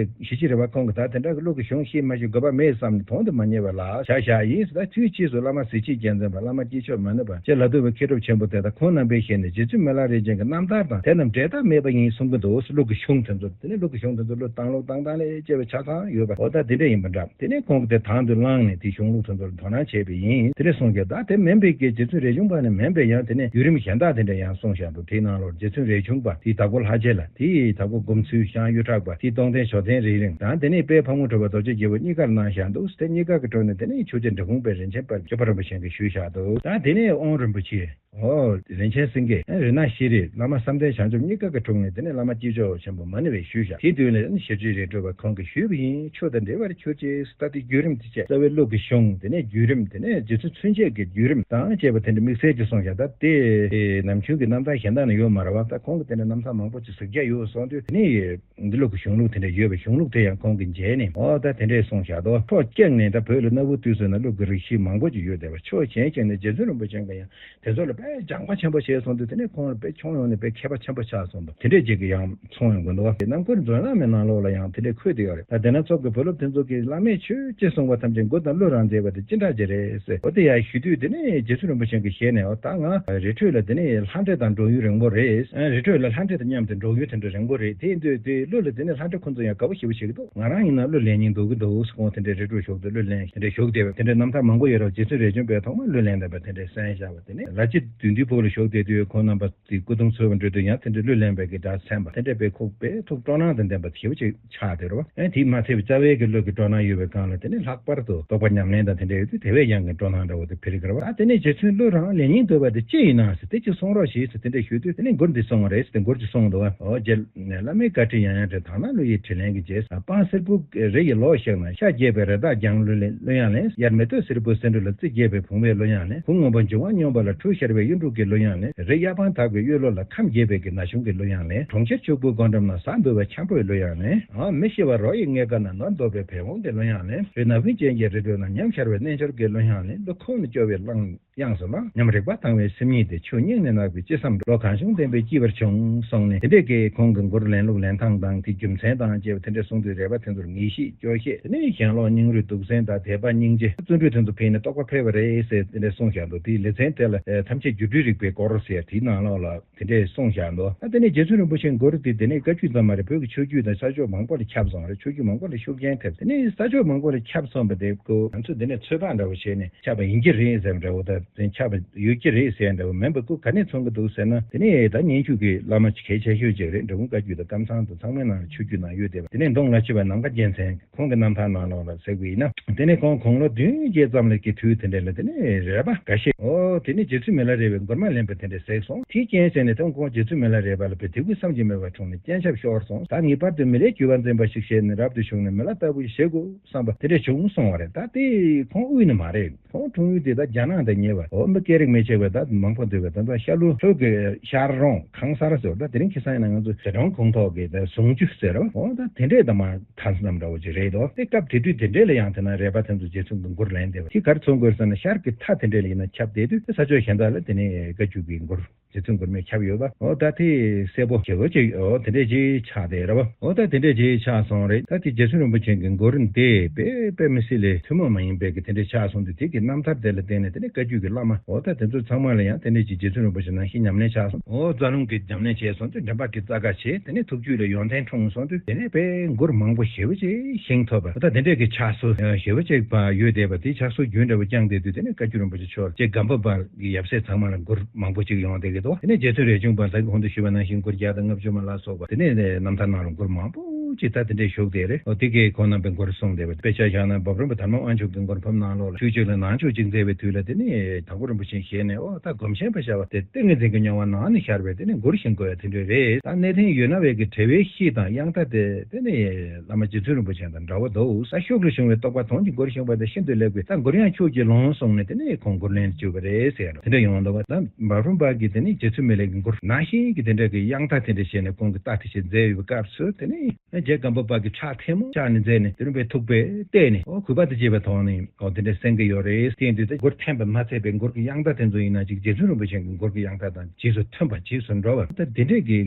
ཞི་བྱེད་རས་པ་ཁོང་གིས་ད་དེ་འདྲ་གི་གླུ་གི་གཞུང་ཤེས་མ་ཤེས་དགོས་པ་མེད་བསམ་ནས་དོན་དུ་མ་གཉེར་བ་ལ་བཞག་བཞག་ཡིན། ད་དུས་ཕྱིས་སུ་བླ་མ་གཟི་བརྗིད་རྒྱལ་མཚན་པ། བླ་མ་སྐྱེས་མཆོག་མ་ཎི་པ། རྗེ་ལ་ཐོད་པའི་མཁས་གྲུབ་ཆེན་པོ་དེ་དག་ཁོང་རྣམ་པའི་ཞལ་ནས་རྗེ་བཙུན་མི་ལ་རས་ཆེན་གྱི་རྣམ་ཐར་དང་དེ་རྣམས་འབྲལ་ཐབས་མེད་པ་ཡིན་གསུང་གི་འདུག་གླུ་གི་གཞུང་དེ་ཚོ། དེ་ནས་གླུ་གི་གཞུང་དེ་ཚོ་གླུ་བཏང་ལུགས་བཏང་སྟངས་ལས་བཅས་པའི་ཆ་ཚང་ཡོད་པ། འོ་ད་དེ་འདྲ་ཡིན་པ་འདྲ། དེ་ནས་ཁོང་གིས་དེ་དང་དུ་བླངས་ནས་དེའི་གཞུང་ལུགས་དེ་ཚོར་དོ་སྣང་བྱས་པ་ཡིན། དེ་འདྲ་གསུངས་ཀྱང་ད་དེ་མིན་པའི་གི་རྗེ་བཙུན་རས་ཆུང་པ་ནས་མིན་པའི་ཡང་དེ་ནས་བརྒྱུད་རིམ་གཞན་དག་དེ་འདྲ་ཡང་གསུངས་བཞག་འདུག་དེའི་ནང་ལོགས་རྗེ་བཙུན་རས་ཆུང་པ། དེའི་དྭགས་པོ་ལྷ་རྗེ་ལ། དེའི་དྭགས་པོ་སྒོམ་ཚུལ་ཞང་གཡུ་བྲག་པ། དེའི་སྟོང་ཐུན་ཞོ་ཐུན་རིང་རིང་དང་། དེ་ནས་དཔལ་ཕག་མོ་གྲུ་པ་རྡོ་རྗེ་རྒྱལ་པོ་གཉིས་ཀར་གནང་བཞག་འདུག་དེ་གཉིས་ཀ་གི་ཁྲོད་ནས་དེ་ནས་ཆོས་རྗེ་འབྲི་གུང་པའི་རིན་ཆེན་དཔལ་ཆོས་པ་རིན་པོ་ཆེ་གིས་ཞུས་བཞག་འདུག་ད་དེ་ནས་དབོན་རིན་པོ་ཆེ། འོ། རིན་ཆེན་སེང་གེ། རི་ནག་ཤེས་རིག། བླ་མ་བསམ་གཏན་བྱང་ཆུབ་གཉིས་ཀ་གི་དྲུང་ནས་དེ་ནས་བླ་མ་སྐྱེས་མཆོག་ཆེན་པོ་མ་ཎི་པས་ཞུས་བཞག་དེ་དུས་ནས་ཞི་བྱེད་རས་གྲུབ་པ་ཁོང་གིས་ཞུས་པ་ཡིན། ཆོས་དང་འབྲེལ་བར་གྱུར་ཅིག་ད་དེ་བརྒྱུད་རིམ་དེ་བཅས་རྩ་བའི་གླུ་གི་གཞུང་། དེ་ནས་བརྒྱུད་རིམ། དེ་ནས་རྗེ་བཙུན་ཚུན་ཆད་ཀྱི་བརྒྱུད་རིམ་དང་བཅས་པ་དེ་འདྲ་དམིགས་བསལ་གྱིས་གསུངས་བཞག་ད་དེ་ནམ་རྒྱུན་གྱི་རྣམ་ཐར་གཞན་དག་ནས་ཡོད་མ་རེད་བ། ད་ཁོང་གིས་དེ་འདྲ་རྣམ་ཐར་མང་པོ་ཅིག་གཟིགས་རྒྱུ་ཡོད་གསུངས་དུས། དེ་ནས། འདི་ལུགས་ཀྱི་གཞུང་ལུགས་དེ་འདྲ་ཡོད་པའི་གཞུང་ལུགས་དེ་ཡང་ཁོང་གིས་མཇལ་ནས། འོ་ད་དེ་འདྲས་གསུངས་བཞག་དོ། ཕྱོགས་གཅིག་ནས་ད་བོད་ལ་གནའ་བོའི་དུས་སུ་ན་གླུ་གི་རིགས་ཤིག་མང་པོ་ཅིག་ཡོད་བསྡད་པ། ཕྱོགས་གཞན་གཅིག་ནས་རྗེ་བཙུན་རིན་པོ་ཆེ་གིས་ཡང་དེ་ཚོ་ལ་དཔེ་སྦྱངས་པ་ཆེན་པོ་བྱས་སོང་དུས། དེ་ནས་ཁོང་ལ་དཔེ་ཁྱོན་ཡོངས་ནས་དཔེ་མཁས་པ་ཆེན་པོ་ཆགས་སོང་དུས། དེ་འདྲས་ཅིག་གི་ཡང་མཚུངས་ཡོང་གི་འདུག་བ། ནང་ཁུལ་མཛོད་ནང་མའི་ནང་ལོགས་ལ་ཡང་དེ་འདྲས་འཁོད་བསྡད་ཡོད་རེད། ད་དེ་ན་ཚོགས་ཀྱི་བུ་སློབ་དེ་ཚོ་གིས་བླ་མས་ཆོས་ཅི་གསུངས་པ་ཐམས་ཅད་མགུར་དང་གླུ་རང་མཛད་པ་དེ་ཅི་འདྲ་ཅིག་རེད་ཟེར། འོ་དེ་ཡང་ཞུ་དུས། དེ་ནས་རྗེ་བཙུན་རིན་པོ་ཆེ་གི་ཞལ་ནས། འོ་ད་ང་རི་ཁྲོད་ལ་དེ་ནས་ལྷ་འདྲེ་དང་འགྲོགས་ཡུན་རིང་པོ་རེད། རི་ཁྲོད་ལ་ལྷ་འདྲེ་དང་མཉམ་དུ་འགྲོགས་ཡུན་དེ་འདྲ་རིང་པོ་རེད། དེ་ཡིན་དུས་དེ་གླུ་ལ་དེ་ནས་ལྷ་འདྲེ་ཁོ་ཚོ་ཡང་དགའ་པོ་ཞེ་པོ་བྱེད་ཀྱི་འདུག་ང་རང་ཡིན་ན་གླུ་ལེན་སྙིང་འདོད་ཀྱི་འདུག་ཁོང་དེ་འདྲའི་རི་ཁྲོད་ཞོགས་དུས་གླུ་ལེན། དེ་འདྲའི་ཞོགས་བསྡད་པ་དེ་འདྲའི་རྣམ་ཐར་མང་པོ་ཡོད་རེད། རྗེ་བཙུན་རས་ཆུང་པས་ཐོག་མར་གླུ་ལེན་བསྡད་པ་དེ་འདྲའི་གསན་བཞག་པ། དེ་ནས་ལ་ཕྱི་བདུད་འདུལ་ཕུག་ལ་ཞོགས་བསྡད་དུས་ཁོང་རྣམ་པ་དེ་སྐུ་གདུང་འཚོལ་བར་འགྲོ་དུས་ཡང་དེ་འདྲའི་གླུ་ལེན་པའི་གི་སྒྲ་གསན་པ་དེ་འདྲ་དཔེ་ཁོ་དཔེ་ཐུགས་སྤྲོ་སྣང་དང་ལྡན་པ་ཞེ་པོ་ཅིག་ཆགས་བསྡད་རེད་བ། ཨེ་དེས་མ་ཚད་པའི་རྩ་བའི་གི་གླུ་གི་སྤྲོ་སྣང་ཡོད་པའི་སྒང་ལ། དེ་ནས་ལྷ་ ལྷག་པར་དུ་རྟོགས་པ་ཉམས་ལེན་དང་དེ་འདྲ་ཡོད་དུས་དེ་བས་ཡང་གི་སྤྲོ་སྣང་འདྲ་བོ་དེ་འཕེལ་གི་རེད་བ། ཨ་དེ་ནས་རྗེ་བཙུན་ཀླུ་རང་ལས་སྙིང་འདོད་པ་དེ་ཅི་ཡིན་ན་ཟེར་དེ་ཅི་གསུང་རོགས་ཞེས་ཟེར་དེ་འདྲ་ཞུས་དུས་དེ་ནས་མགུར་འདི་གསུངས་པ་རེད་ཟེར་དེ་མགུར་ཅིག་གསུངས་འདུག་བ། འོ་རྗེ་བླ་མའི་བཀའ་དྲིན་ཡང་ཡང་དྲན། དག་སྣང་ཀླུ་ཡི་དྲིན་ལན་གྱི་རྗེས། སྤང་སེར་པོ་རི་ཡི་ལོགས་ཤིག་ན། ཤ་རྒྱས་པའི་རི་དྭགས་རྒྱང་གླུ་ལེན་གླུ་དབྱངས་ལེན། དབྱར་མེ་ཏོག་སེར་པོའི་སེ་འབྲུ་ལ། རྩི་རྒྱས་པའི་བུང་བའི་གླུ་དབྱངས་ལེན། བུ་སྔོན་པོ་འབྱུང་བ་སྙོམས་པ་ལ། འབྲུག་ཤར་བའི་གཡུ་འབྲུག་གི་གླུ་དབྱངས་ལེན། རི་གཡའ་སྤང་དག་པའི་གཡུ་ལོ་ལ། ཁམས་རྒྱས་པའི་གི་ན་ཆུང་གི་གླུ་དབྱངས་ལེན། གྲོང་ཁྱེར་ཕྱུག་པོའི་སྒོ་འགྲམ་ན། ཟ་འདོད་པའི་འཁྱམ་པོའི་གླུ་དབྱངས་ལེན། ཨ་མི་ཤི་བ་རོ་ཡི་རྔ་ཁ་ན། ནོར་འདོད་པའི་བལ་བོང་གི་གླུ་དབྱངས་ལེན། རི་ན་བུན་ཅན་གྱི་རི་ཁྲོད་ན། ཉམས་ཤར་བའི་རྣལ་འབྱོར་གྱི་གླུ་དབྱངས་ལེན། གླུ་ཁུག་ནས་སྐྱོ་བའི་གླུ་དབྱངས་སུ་ལང་། ཉམས་རིག་པ་དྭངས་བའི་སེམས་ཉིད་དེ། ཆུ་སྙིང་ནས་ནག་པའི་ཅི་བསམ། ལོ་གང་བྱུང་བསྟན་པའི་སྐྱིད་པར་བྱུང་། གསུངས་ནས་དེ་འདྲས་ཀྱི་ཁོང་གི་མགུར་ལེན་ལུགས་ལེན་སྟངས་དང་དེ་རྒྱུ་མཚན་དང་བཅས་པ་དེ་འདྲས་གསུངས་དུས་རས་པ་དེ་ཚོར་ངེས་ཤེས་སྐྱོ་ཤས། དེ་ནས་ཞེན་ལོག་སྙིང་རུས་སྡུག་སྲན་དང་དད་པ་སྙིང་རྗེ་བརྩོན་འགྲུས་དེ་ཚོ་འཕེལ་ནས་རྟོགས་པ་འཕེལ་བ་རེད་ཟེར་དེ་འདྲས་གསུངས་བཞག་འདུག་དེའི་ལེ་ཚན་དེ་ལ་ཐམས་ཅད་སྒྱུ་འཕྲུལ་རིག་པའི་སྐོར་ཟེར་དེའི་ནང་ལོགས་ལ། དེ་འདྲས་གསུངས་བཞག་འདུག་ཨ་དེ་ནས་རྗེ་བཙུན་རིན་པོ་ཆེའི་མགུར་དེ་དེ་ནས་བཀའ་བརྒྱུད་ཙམ་མ་རེད། བོད་ཀྱི་ཆོས་བརྒྱུད་དང་ས་ཕྱོགས་མང་པོ་ལ་ཁྱབ་སོང་རེད། ཆོས་བརྒྱུད་མང་པོ་ལ་ཤུགས་རྐྱེན་ཐེབས། དེ་ནས་ས་ཕྱོགས་མང་པོ་ལ་ཁྱབ་སོང་བ་དེ་ཀོ་ང་ཚོས་དེ་ནས་ཚོད་དཔག་འདྲ་བོ་བྱས་ནས་ཁྱབ་པ་ཡིན་གྱི་རེད་ཟེར་བ་འདྲ་བོ་དང་དེ་ཁྱབ་པ་ཡོད་ཀྱི་རེད་ཟེར་འདྲ་བོ་མིན་པ་ཀོ་ག་ནས་མཚོན་གྱི་འདུག་ཟེར་ན། དེ་ནས་ད་སྙན་ཞུ་གི་བླ་མ་གལ་ཆེ་ཤོས་ཅིག་རེད། འབྲི་གུང་བཀའ་བརྒྱུད་དང་ཀམ་ཚང་དང་ཚང་མའི་ནང་ལ་ཆོས་བརྒྱུད་ནང་ཡོད་བསྡད་པ། དེ་ནས་མདོ་སྔ་ཕྱི་བའི་ནམ་མཁའ་རྒྱལ་མཚན། ཁོང་གི་རྣམ་ཐར་ནང་ལོགས་ལ་གཟིགས་པ་ཡིན་ན། དེ་ནས་ཁོང་དགུང་ལོ་བདུན་བརྒྱད་ཙམ་ལ་སྐྱེས་དུས་དེ་འདྲ་ལ་དེ་ནས་རས་པ་འགའ་ཤས། ཨོ་དེ་ནས་རྗེ་བཙུན་མི་ལ་རས་པའི་མགུར་མ་ལེན་པ་དེ་འདྲ་གཟིགས་སོང་། དེའི་རྐྱེན་བྱས་ནས་དེ་ཁོང་རྗེ་བཙུན་མི་ལ་རས་པ་ལ་དཔེ་དད་གུས་བསམ་གྱིས་མི་ཁྱབ་པ་འཁྲུངས་ནས་སྤྱན་ཆབ་ཤོར་སོང་། ད་ངེས་པར་དུ་མི་ལའི་རྒྱུད་པ་འཛིན་པ་ཞིག་བྱས་ནས་རབ་ཏུ་བྱུང་ནས་མི་ལ་ལྟ་བུ་ཞིག་བྱེད་དགོས་བསམ་པ་དེ་འདྲ་བྱུང་སོང་བ་རེད། ད་དེ་ཁོང་དབུས་ནས་མ་རེད། ཁོང་འཁྲུངས་ཡུལ་དེ་ད་རྒྱ་ནག་དང་ཉེ་བ། འོ་མི་སྐད་རིགས་མི་གཅིག་པ་ད་མང་པོ་འདུས་པ། ད་ལྟ་ཤར་ལྷོ་ལྷོ་གི་ཤར་རོང་ཁང་གསར་ཟེར་བ། ད་དེ་རིང་ཁ་སང་ཡིན་ན་ང་ཚོ་ཟི་ཁྲོན་ཁོངས་གཏོགས་ཀྱི་ད་ཟུང་ཆུ་ཟེར་བ། འོ་ད་དེ་འདྲས་ད་མ་མཐའ་མཚམས་འདྲ་བོ་ཅིག་རེད་དོ། དེ་སྐབས་དེ་དུས་དེ་འདྲས་ལ་ཡང་དེ་ན་རས་པ་དེ་ཚོ་རྗེ་བཙུན་གྱི་མགུར་ལེན་བསྡད་པ་དེ་ག་རེ་མཚོན་དགོས་ཟེར་ན། ཤར་གྱི་མཐའ་དེ་འདྲས་ལ་ཡིན་ན་ཁྱབ་བསྡད་དུས་ས་ཕྱོགས་གཞན་དག་ལ་དེ་ནས་བཀའ་བརྒྱུད་ཀྱི་མགུར། རྗེ་བཙུན་མགུར་མས་ཁྱབ་ཡོད་པ། འོ་ད་དེ་གསལ་པོ་ཞེ་པོ་ཅིག་འོ་དེ་འདྲས་ཅིག་ཆགས་བསྡད་རེད་བ། འོ་ད་དེ་འདྲས་ཅིག་ཆགས་སོང་རེད། ད་དེ་རྗེ་བཙུན་རིན་པོ་ཆེ་གི་མགུར་འདི་དཔེ་དཔེ་མི་སྲིད་ལས་ཐུན་མོང་མ་ཡིན་པའི་གི་དེ་འདྲས་ཆགས་སོང་དུས་དེ་གི་རྣམ་ཐར་དེ་ལ་བརྟེན་ནས་དེ་ནས་བཀའ་བརྒྱུད་ཀྱི་བླ་མ་འོ་ད་དེ་ཚོ་ཚང་མ་ལ་ཡང་དེ་འདྲས་ཅིག་རྗེ་བཙུན་རིན་པོ་ཆེ་ནང་བཞིན་ཉམས་ལེན་ཆགས་སོང་། འོ་རྩ་རླུང་གི་ཉམས་ལེན་བྱས་སོང་དུས་འདྲེན་པ་གི་རྩ་ཁ་བྱས། དེ་ནས་ཐུགས་རྒྱུད་ལ་ཡོན་ཏན་འཁྲུངས་སོང་དུས་དེ་ནས་དཔེ་མགུར་མང་པོ་ཞེ་པོ་ཅིག་ཤིང་ཐོབ་པ། འོ་ད་དེ་འདྲས་ཀྱི་ཕྱག་སྲོལ་ཞེ་པོ་ཅིག་པ་ཡོད་བསྡད་པ་དེ་ཕྱག་སྲོལ་རྒྱུན་འདྲ་བོ་བསྐྱངས་བསྡད་དུས་དེ་ནས་བཀའ་བརྒྱུད་རིན་པོ་ཆེ་མཆོག་རྗེ་སྒམ་པོ་པ་ཡབ་སྲས་ཚང་མ་ལ་མགུར་མང་པོ་ཅིག་ཡོང་བསྡད་ཀྱི་འདུག་དེ་ནས་རྗེ་བཙུན་རས་ཆུང་པ་ལ་གོང་དུ་ཞུས་པ་ནང་བཞིན་མགུར་བརྒྱ་དང་ལྔ་བཅུ་མ་ལ་སོགས་པ་དེ་ནས་རྣམ་ཐར་ནང་ལ་མགུར་མང་པོ་ཅིག་ད་དེ་འདྲས་བཞུགས་བསྡད་རེད། འོ་དེ་གས་ཁོང་རྣམ་པའི་མགུར་གསུངས་བསྡད་པ་དཔེ་ཆ་བཞག་ན་འབའ་རོམ་པ་དར་མ་དབང་ཕྱུག་གི་མགུར་འབུམ་ནང་ལོགས་ལ་ཆོས་སྤྱོད་ལ་ནང་ཆོས་ཅིག་མཛད་པའི་དུས་ལ་དེ་ནས་དྭགས་པོ་རིན་པོ་ཆེ་ཞལ་ནས་འོ་ད་སྒོམ་ཆེན་པ་ཤར་བ་དེ་ཏིང་ངེ་འཛིན་གྱི་མྱོང་བ་ནང་ནས་ཤར་བས་དེ་ནས་མགུར་ཤིང་དགོས་ཡ་དེ་འདྲས་རེད། ད་གནས་བརྟན་ཡོད་ན་བས་ཀྱི་བྲལ་བའི་གཤིས་དང་དབྱངས་རྟ་དེ་དེ་ནས་བླ་མ་རྗེ་བཙུན་རིན་པོ་ཆེ་དང་འདྲ་བོ་འདུག་ད་ཤུགས་ལ་བྱུང་བའི་རྟོགས་པ་དོན་གྱི་མགུར་ཤིང་པ་དེ་ཤིན་ཏུ་ལེགས་པས་ད་མགུར་དབྱངས་ཁྱོད་ཀྱིས་ལོངས་གསུངས་ནས་དེ་ནས་ཁོང་མགུར་ལེན་དུ་བཅུག་པ་རེད་ཟེར་ཡ་དེ་འདྲ་ཡོང་འདུག་ད་འབའ་རོམ་པ་གིས་དེ་ནས་རྗེ་བཙུན་མི་ལའི་གི་མགུར་ནང་བཞིན་གྱི་དེ་འདྲ་གི་དབྱངས་རྟ་དེ་འདྲ་བྱས་ནས་ཁོང་གི་རྟ་དེ་བྱས་མཛད་ཡོད་པའི་སྐབས་སུ་དེ་ནས་རྗེ་སྒམ་པོ་པ་གིས་ཕྱག་ཐལ་མོ་བཅག་ནས་མཛད་ནས་དེ་རིང་པའི་ཐུག་པས་བལྟས་ནས་འོ་གུས་པ་དང་བཅས་པའི་ཐོག་ནས། ཨོ་དེ་འདྲས་གསན་གྱི་ཡོད་རེད། དེ་ཡིན་དུས་ད་མགུར་འཐེན་པ་མ་ཚད་པའི་མགུར་གྱི་དབྱངས་རྟ་དེ་ཚོ་ཡིན་ན་ཅིག་རྗེ་བཙུན་རིན་པོ་ཆེ་གི་མགུར་གྱི་དབྱངས་རྟ་དང་རྗེས་སུ་མཐུན་པ་རྗེས་སུ་འགྲོ་བ་ད་དེ་འདྲས་ཀྱི་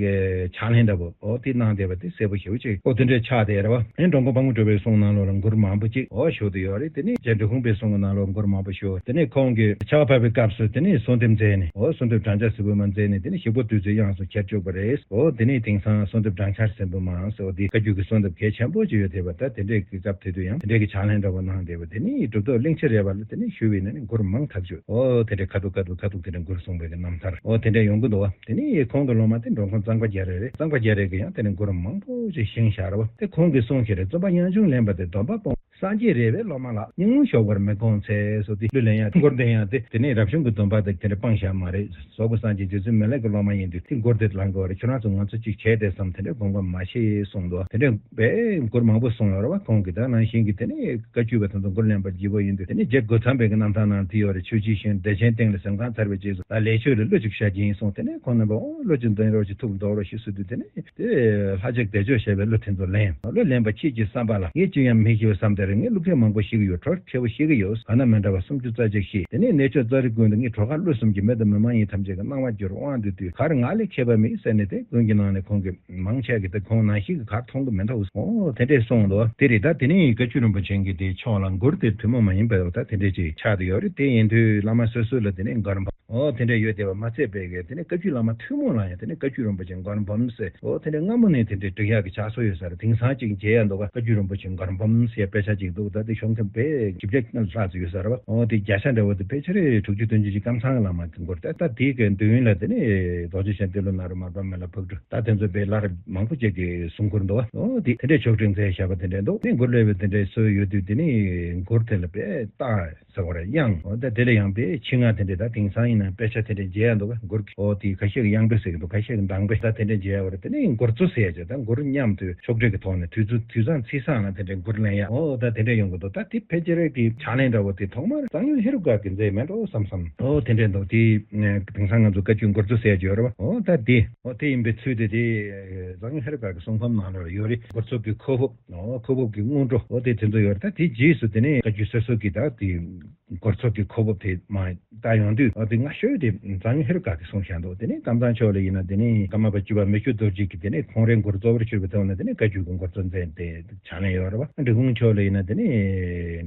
ཕྱག་ལེན་འདྲ་བོ་ཨོ་དེ་གནང་བསྡད་པ་དེ་གསལ་པོ་ཞེ་པོ་ཅིག་ཨོ་དེ་འདྲས་ཆགས་བསྡད་རེད་བ། ཨེ་འགྲོ་མགོན་དཔལ་མགོན་གྲུབ་པའི་གསུང་ནང་ལོགས་ལ་མགུར་མང་པོ་ཅིག་ཨོ་ཞུ་བསྡད་ཡོད་རེད། དེ་ནས་རྗེ་འབྲི་གུང་པའི་གསུང་གི་ནང་ལོགས་མགུར་མང་པོ་ཞུ། དེ་ནས་ཁོང་གི་ཕྱག་ཕབ་པའི་སྐབས་སུ་དེ་ནས་གསོལ་འདེབས་མཛད་ནས་ཨོ་གསོལ་འདེབས་བགྲང་བྱ་གཟིགས་བུམ་མཛད་ནས་དེ་ནས་ཞིག་པོ་བདུད་རྩིའི་དབྱངས་སུ་ཁྱེར་བཅུག་པ་རེད། ཨོ་དེ་ནས་དེང་སང་གསོལ་འདེབས་བགྲང་བྱ་གཟིགས་བུམ་ཟེར་བ་དེ་བཀའ་བརྒྱུད་ཀྱི་གསོལ་འདེབས་གལ་ཆེན་པོ་ཅིག་ཡོད་བསྡད་པ་ད་དེ་འདྲས་ཀྱི་སྐབས་དེ་དུས་ཡང་དེ་འདྲས་ཀྱི་ཕྱག་ལེན་འདྲ་བོ་གནང་བསྡད་པ་དེ་ནི་གྲུབ་ཐོབ་གླིང་ཆེན་རས་པ་ལ་དེ་ནི་ཞུས་པའི་ནང་ནས་མགུར་མང་ཐག་ཆོད། ཨོ་དེ་འདྲའི་ཁ་ཐུག་ཁ་ཐུག་ཁ་ཐུག་དེ་འདྲའི་མགུར་གསུངས་པའི་གི་རྣམ་ཐར་ཨོ་དེ་འདྲ་ཡོང་གི་འདུག་བ། དེ་ནི་ཁོང་གི་སློབ་མ་དེ་འགྲོ་མགོན་གཙང་པ་རྒྱ་རས་རེད། གཙང་པ་རྒྱ་རས་ཀྱིས་ཡང་དེ་ནི་མགུར་མང་པོ་ཞིག་བཞེངས་བཞག་རེད་བ། དེ་ཁོང་གིས་གསུངས་ཤིག་རེད། རྩོམ་པ་ཡང་ཆུང་ལེན་པ་དེ་སྡོམ་པ་སྤོང་། སངས་རྒྱས་རས་པའི་སློབ་མ་ལགས། སྙིང་རླུང་གཞོག་པར་མི་དགོངས་ཚེ་སོགས་དེ་གླུ་ལེན་ཡ་མགུར་འདོན་ཡ་དེ་དེ་ནི་རབ་བྱུང་གི་སྡོམ་པ་དེ་དེ་འདྲ་སྤངས་བཞག་མ་རེད། རྫོགས་པའི་སངས་རྒྱས་རྗེ་བཙུན་མི་ལ་གི་སློབ་མ་ཡིན་དུས་དེ་མགུར་དེ་ལང་དགོས་རེད། ཁྱོད་རང་ཚོ་ང་ཚོ་གཅིག་བྱས་ཏེ་བསམ་དེ་འདྲའི་དགོངས་པ་མ་ཆེ་གསུངས་འདུག་དེ་འདྲའི་དཔེ་མགུར་མང་པོ་གསུངས་ཡོད་རེད་བ། ཁོང་གིས་ད་ནང་བཞིན་གྱི་དེ་ནས་བཀའ་བརྒྱུད་པ་དེ་ཚོ་མགུར་ལེན་པར་བགྱིས་པོ་ཡིན་དུས་དེ་ནས་རྗེ་རྒོད་ཚང་པའི་གི་རྣམ་ཐར་ནང་དེ་ཡོད་རེད། ཆོས་ཀྱི་ཞིང་བདེ་ཆེན་སྟེང་ལ་གཟིམ་ཁང་ཚར་བའི་རྗེས་སུ་ད་ལས་ཆོས་ལ་གླུ་ཅིག་བཤད་ཀྱི་ཡིན་གསུངས། དེ་ནས་ཁོང་རྣམ་པ་ཨོ་གླུ་ཅིག་འདོན་རོགས་ཞེས་ཐུགས་འདོགས་རོགས་ཞེས་གསོལ་དུས་དེ་ནས་དེ་ལྷ་ཆགས་བདེ་མཆོག་ཞེས་པའི་གླུ་དེ་ཚོ་ལེན། གླུ་ལེན་པ་ཁྱེད་ཀྱི་བསམ་པ་ལ་ངས་ཅི་ཡང་མི་ཤེས་པ་བསམ་དེར་ངས་གླུ་སྐད་མང་པོ་ཤེས་ཀྱི་ཡོད། བྲོ་ཁྲེ་བོ་ཤེས་ཀྱི་ཡོད། ག་ན་མི་འདྲ་བ་སུམ་ཅུ་རྩ་གཅིག་ཤེས། དེ་ནས་གནས་མཆོག་ཙཱ་རི་ཀུན་ཏུ་ངས་བྲོ་ཁ་གླུ་གསུམ་གྱི་མི་དང་མི་མ་ཡིན་ཐམས་ཅད་ཀྱི་སྣང་བ་བསྒྱུར། དབང་དུ་བསྡུས། གར་ང་ལས་མཁས་པ་མེད་ཟེར་ནས་དེ་ཀུན་གྱི་ནང་ནས་ཁོང་གིས་མང་ཆེ་གིས་དེ་ཁོང་ནང་བཞིན་གྱི་གར་མཐོང་གི་མི་འདུག་ཨོ་དེ་འདྲས་གསུངས་འདུག་དེ་རེད། ད་དེ་ནས་བཀའ་བརྒྱུད་རིན་པོ་ཆེ་གིས་དེའི་ཕྱོགས་ལ་མགུར་དེ་ཐུན་མོང་མ་ཡིན་པའི་ད་དེ་འདྲས་ཅིག་ཆགས་བསྡད་ཡོད་རེད། དེ་ཡིན་དུས་བླ་མ་སོ་སོ་ལ་དེ་ནས་མགུར་འབུམ་ ཨོ་དེ་འདྲ་ཡོད་བསྡད་པ་མ་ཚད་པའི་གི་དེ་ནས་བཀའ་བརྒྱུད་བླ་མ་ཐུན་མོང་ལ་ཡང་དེ་ནས་བཀའ་བརྒྱུད་རིན་པོ་ཆེ་མགུར་འབུམ་ཟེར། ཨོ་དེ་འདྲ་སྔ་མོ་ནས་དེ་འདྲའི་འབྲི་ཡག་གི་ཕྱག་སྲོལ་ཡོད་ས་རེད། དེང་སང་ཅིག་མཇལ་ཡག་འདུག་ག་བཀའ་བརྒྱུད་རིན་པོ་ཆེ་མགུར་འབུམ་ཟེར་དཔེ་ཆ་ཅིག་འདུག་ད་དེ་ཤོག་ཐེངས་དཔེ་བཞི་བརྒྱ་ལྷག་ཙམ་ཡོད་ས་རེད་བ། ཨོ་དེ་བརྒྱ་ཆ་འདྲ་བོ་དེ་ཕལ་ཆེར་དྲུག་ཅུ་བདུན་ཅུ་ཅིག་ཀམ་ཚང་གི་བླ་མ་གི་མགུར། ད་ད་དེའི་གི་མདུན་ལ་དེ་ནས་རྡོ་རྗེ་འཆང་ཏེ་ལོ་ནཱ་རོ་མར་པ་མི་ལ་ཕག་གྲུ། ད་དེ་ཚོ་དཔེ་སླར་མང་པོ་ཅིག་གིས་གསུང་མགུར་འདུག་བ། ཨོ་དེ་དེ་འདྲའི་ཕྱོགས་སྒྲིག་མཛད་བཞག་པ་དེ་འདྲ་འདུག་དེ་མགུར་ལས་པའི་དེ་འདྲའི་སྲོལ་ཡོད་དུས་དེ་ནས་མགུར་དེ་ལ་དཔེ་རྟགས་ཟེར་བ་རེད། དབྱངས། འོ་ད་དེ་ལ་ཡང་དཔེ་ཆེད་མངགས་དེ་འདྲའི། ད་དེང་སང་ཡིན་ན་དཔེ་ཆ་དེ་འདྲ་མཇལ་ཡག་འདུག་ག་མགུར་གྱི། འོ་དེ་ཁ་ཤས་ཀྱིས་དབྱངས་དཔེ་ཟེར་གྱི་འདུག་ཁ་ཤས་ཀྱིས་གདངས་དཔེ། ད་དེ་འདྲ་མཇལ་ཡག་ཡོད་རེད། དེ་ནས་མགུར་མཚོ་ཟེར་ཡག་ཅིག་ད་མགུར་མཉམ་དུ་ཕྱོགས་སྒྲིག་གི་ཐོག་ནས་དུས་ཚོད་དུས་བཟང་ཚེས་བཟང་ལ་དེ་འདྲའི་མགུར་ལེན་ཡག་འོ་ད་དེ་འདྲ་ཡོང་གི་འདུག་ད་དེ་ཕལ་ཆེར་གྱི་ཕྱག་ལེན་འདྲ་བོ་དེ་ཐོག་མར་གཙང་སྨྱོན་ཧེ་རུ་ཀ་གིས་མཛད་མེད་འགྲོ་བསམ་བསམ། འོ་དེ་འདྲ་འདུག་དེ་དེང་སང་ང་ཚོ་བཀའ་བརྒྱུད་མགུར་མཚོ་ཟེར་ཡག་ཅིག་ཡོད་རེད་བ། འོ་ད་དེ་འོ་དེ་ཡིན་པའི་ཚུལ་དེ་དེ་གཙང་སྨྱོན་ཧེ་རུ་ཀ་གི་གསུང་འབུམ་ནང་ལ་ཡོད་རེད། མགུར་མཚོ་གི་ཁོག་དབུབ། འོ་ཁོག་དབུབ་ཀྱི་སྔོན་འགྲོ། འོ་དེ་དེ་ཚོ་ཡོད་རེད། ད་དེའི་རྗེས་སུ་དེ་ནས་བཀའ་བརྒྱུད་སོ་སོ་གི་ད་དེ་མགུར་མཚོ་གི་ཁོག་དབུབ་དེ་མར་བལྟ་ཡོང་དུས། འོ་དེ་སྔ་ཤོས་དེ་གཙང་སྨྱོན་ཧེ་རུ་ཀ་གིས་གསུངས་བཞག་འདུག་དེ་ནས་ཀམ་ཚང་ཕྱོགས་ལ་ཡིན་ན་དེ་ནས་ཀརྨ་པ་བཅུ་པ་མི་བསྐྱོད་རྡོ་རྗེ་གིས་དེ་ནས་ཁོང་རའི་མགུར་གཙོ་བོར་གྱུར་པའི་ཐོག་ནས་དེ་ནས་བཀའ་བརྒྱུད་ཀྱི་མགུར་མཚོ་མཛད་དེ་ཕྱག་ལེན་ཡོད་རེད་བ། འབྲི་གུང་ཕྱོགས་ལ་ཡིན་ན་དེ་ནས་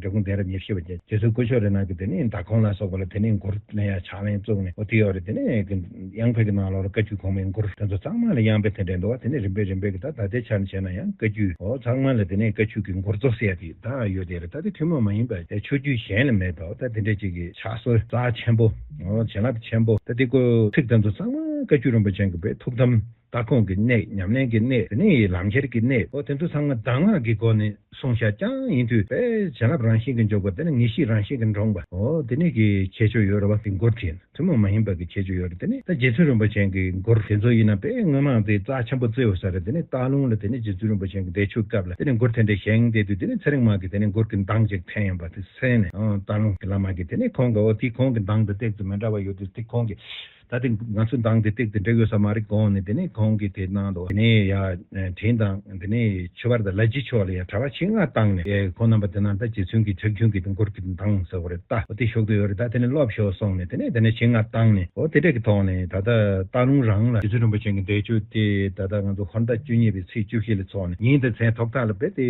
འབྲི་གུང་གདན་རབས་ཉེར་བཞི་པ་རྗེ་བཙུན་སྐུ་ཕྱོགས་རེ་ན་གི་དེ་ནས་མདའ་ཁོང་ལ་སོགས་པ་ལ་དེ་ནས་མགུར་ལེན་ཡག་ཕྱག་ལེན་བཙུགས་ནས། འོ་དེ་ཡོད་རེད། དེ་ནས་དབྱངས་དཔེ་གི་ནང་ལོགས་ལ་བཀའ་བརྒྱུད་གོང་མའི་མགུར་དེ་ཚོ་ཚང་མ་ལ་དབྱངས་དཔེ་དེ་འདྲ་འདུག་བ། དེ་ནས་རིམ་པས་རིམ་པས་ཀྱི་ད་ད་ལྟའི་ཆར་ནས་བྱས་ན་ཡང་བཀའ་བརྒྱུད་འོ་ཚང་མ་ལ་དེ་ནས་བཀའ་བརྒྱུད་ཀྱི་མགུར་མཚོ་ཟེར་ཡག་དེ་ད་ཡོད་དེ་རེད། ད་དེ་ཐུན་མོང་མ་ཡིན་པ་དེ་ཆོས་བརྒྱུད་གཞན་ལ་མེད་པ། འོ་ད་དེ་འདྲ་ཅིག་གི་ཕྱག་སྲོལ་རྩ་ཆེན་པོ། འོ་བྱིན་རླབས་ཆེན་པོ། ད་དེ་ཀོ་ཚིག་དེ་ཚོ་ཚང་མ་བཀའ་བརྒྱུད་རིན་པོ་ཆེ་གི་དཔེ་ཐུགས་དམ་ལྟ་ཁུངས་ཀྱི་གནད། ཉམས་ལེན་གྱི་གནད། དེ་ནས་ལམ་ཁྱེར་གྱི་གནད། འོ་དེ་ཚོ་ཚང་མ་གདམས་ངག་གི་སྒོ་ནས་གསུངས་བཞག་རྐྱང་ཡིན་དུས། དཔེ་བྱིན་རླབས་རང་བཞིན་གྱིས་འཇུག་པ། དེ་ནས་ངེས་ཤེས་རང་བཞིན་གྱིས་འདྲོངས་པ། འོ་དེ་ནས་ཀྱི་ཁྱད་ཆོས་ཡོད་རེད་བ། དེ་མགུར་དེ་ཐུན་མོང་མ་ཡིན་པ་གི་ཁྱད་ཆོས་ཡོད་རེད། དེ་ནས་ད་རྗེ་བཙུན་རིན་པོ་ཆེ་གི་མགུར་དེ་ཚོ་ཡིན་ན་དཔེ་སྔོན་མ་དེ་རྩ་ཆེན་པོ་བརྩི་ཡོད་ས་རེད། དེ་ནས་སྟག་ལུང་ལ་དེ་ནས་རྗེ་བཙུན་རིན་པོ་ཆེ་གི་འདས་མཆོད་སྐབས་ལ་དེ་ནས་མགུར་དེ་འདྲ་བཞེངས་བསྡད་དུས། དེ་ནས་ཚེ་རིང་མ་གིས་དེ་ནས་མགུར་གྱི་གདངས་ཅིག་འཐེན་ཡོང་པ་དེ་གསན་ནས། ཨང་། སྟག་ལུང་གི་བླ་མ་གིས་དེ་ནས་ཁོང་གི་འོ་དེ་ཁོང་གི་གདངས་དང་ཏོག་ཙམ་མི་འདྲ་བ་ཡོད་དུས། དེ་ཁོང་གིས་ད་དེ་ང་ཚོའི་གདངས་དེ་ཏོག་ཙམ་འགྲིག་ཡོད་ས་མ་རེད་དགོངས་ནས། དེ་ནས་ཁོང་གིས་དེ་གནང་འདུག་དེ་ནས་ཡ་དྲིན་དང་དེ་ནས་ཆོས་པ་དང་ལ་རྗེ་མཆོག་ལ་ཡ་གྲྭ་པ་ཆེད་མངགས་བཏང་ནས། ཨེ་ཁོང་རྣམ་པ་དེ་ན་ད་རྗེ་བཙུན་གྱི་ཕྱག་རྒྱུན་གྱི་མགུར་གྱི་གདངས་ཟེར་བ་རེད། ད་འོ་དེ་ཤོག་དུ་ཡོད་རེད། ད་དེ་ནས་སློབ་ཤོག་སོང་ནས་དེ་ནས་དེ་ནས་ཆེད་མངགས་བཏང་ནས། འོ་དེ་འདྲ་གི་ཐོག་ནས་ད་ལྟ་སྟག་ལུང་རང་ལ་རྗེ་བཙུན་རིན་པོ་ཆེ་གི་འདས་མཆོད་དེ་ད་ལྟ་ང་ཚོ་ཧོར་ཟླ་བཅུ་གཉིས་པའི་ཚེས་བཅུ་བཞི་ལ་ཚོགས་ནས་ཉིན་དང་མཚན་ཐོག་མཐའ་ལ་དཔེ་དེ་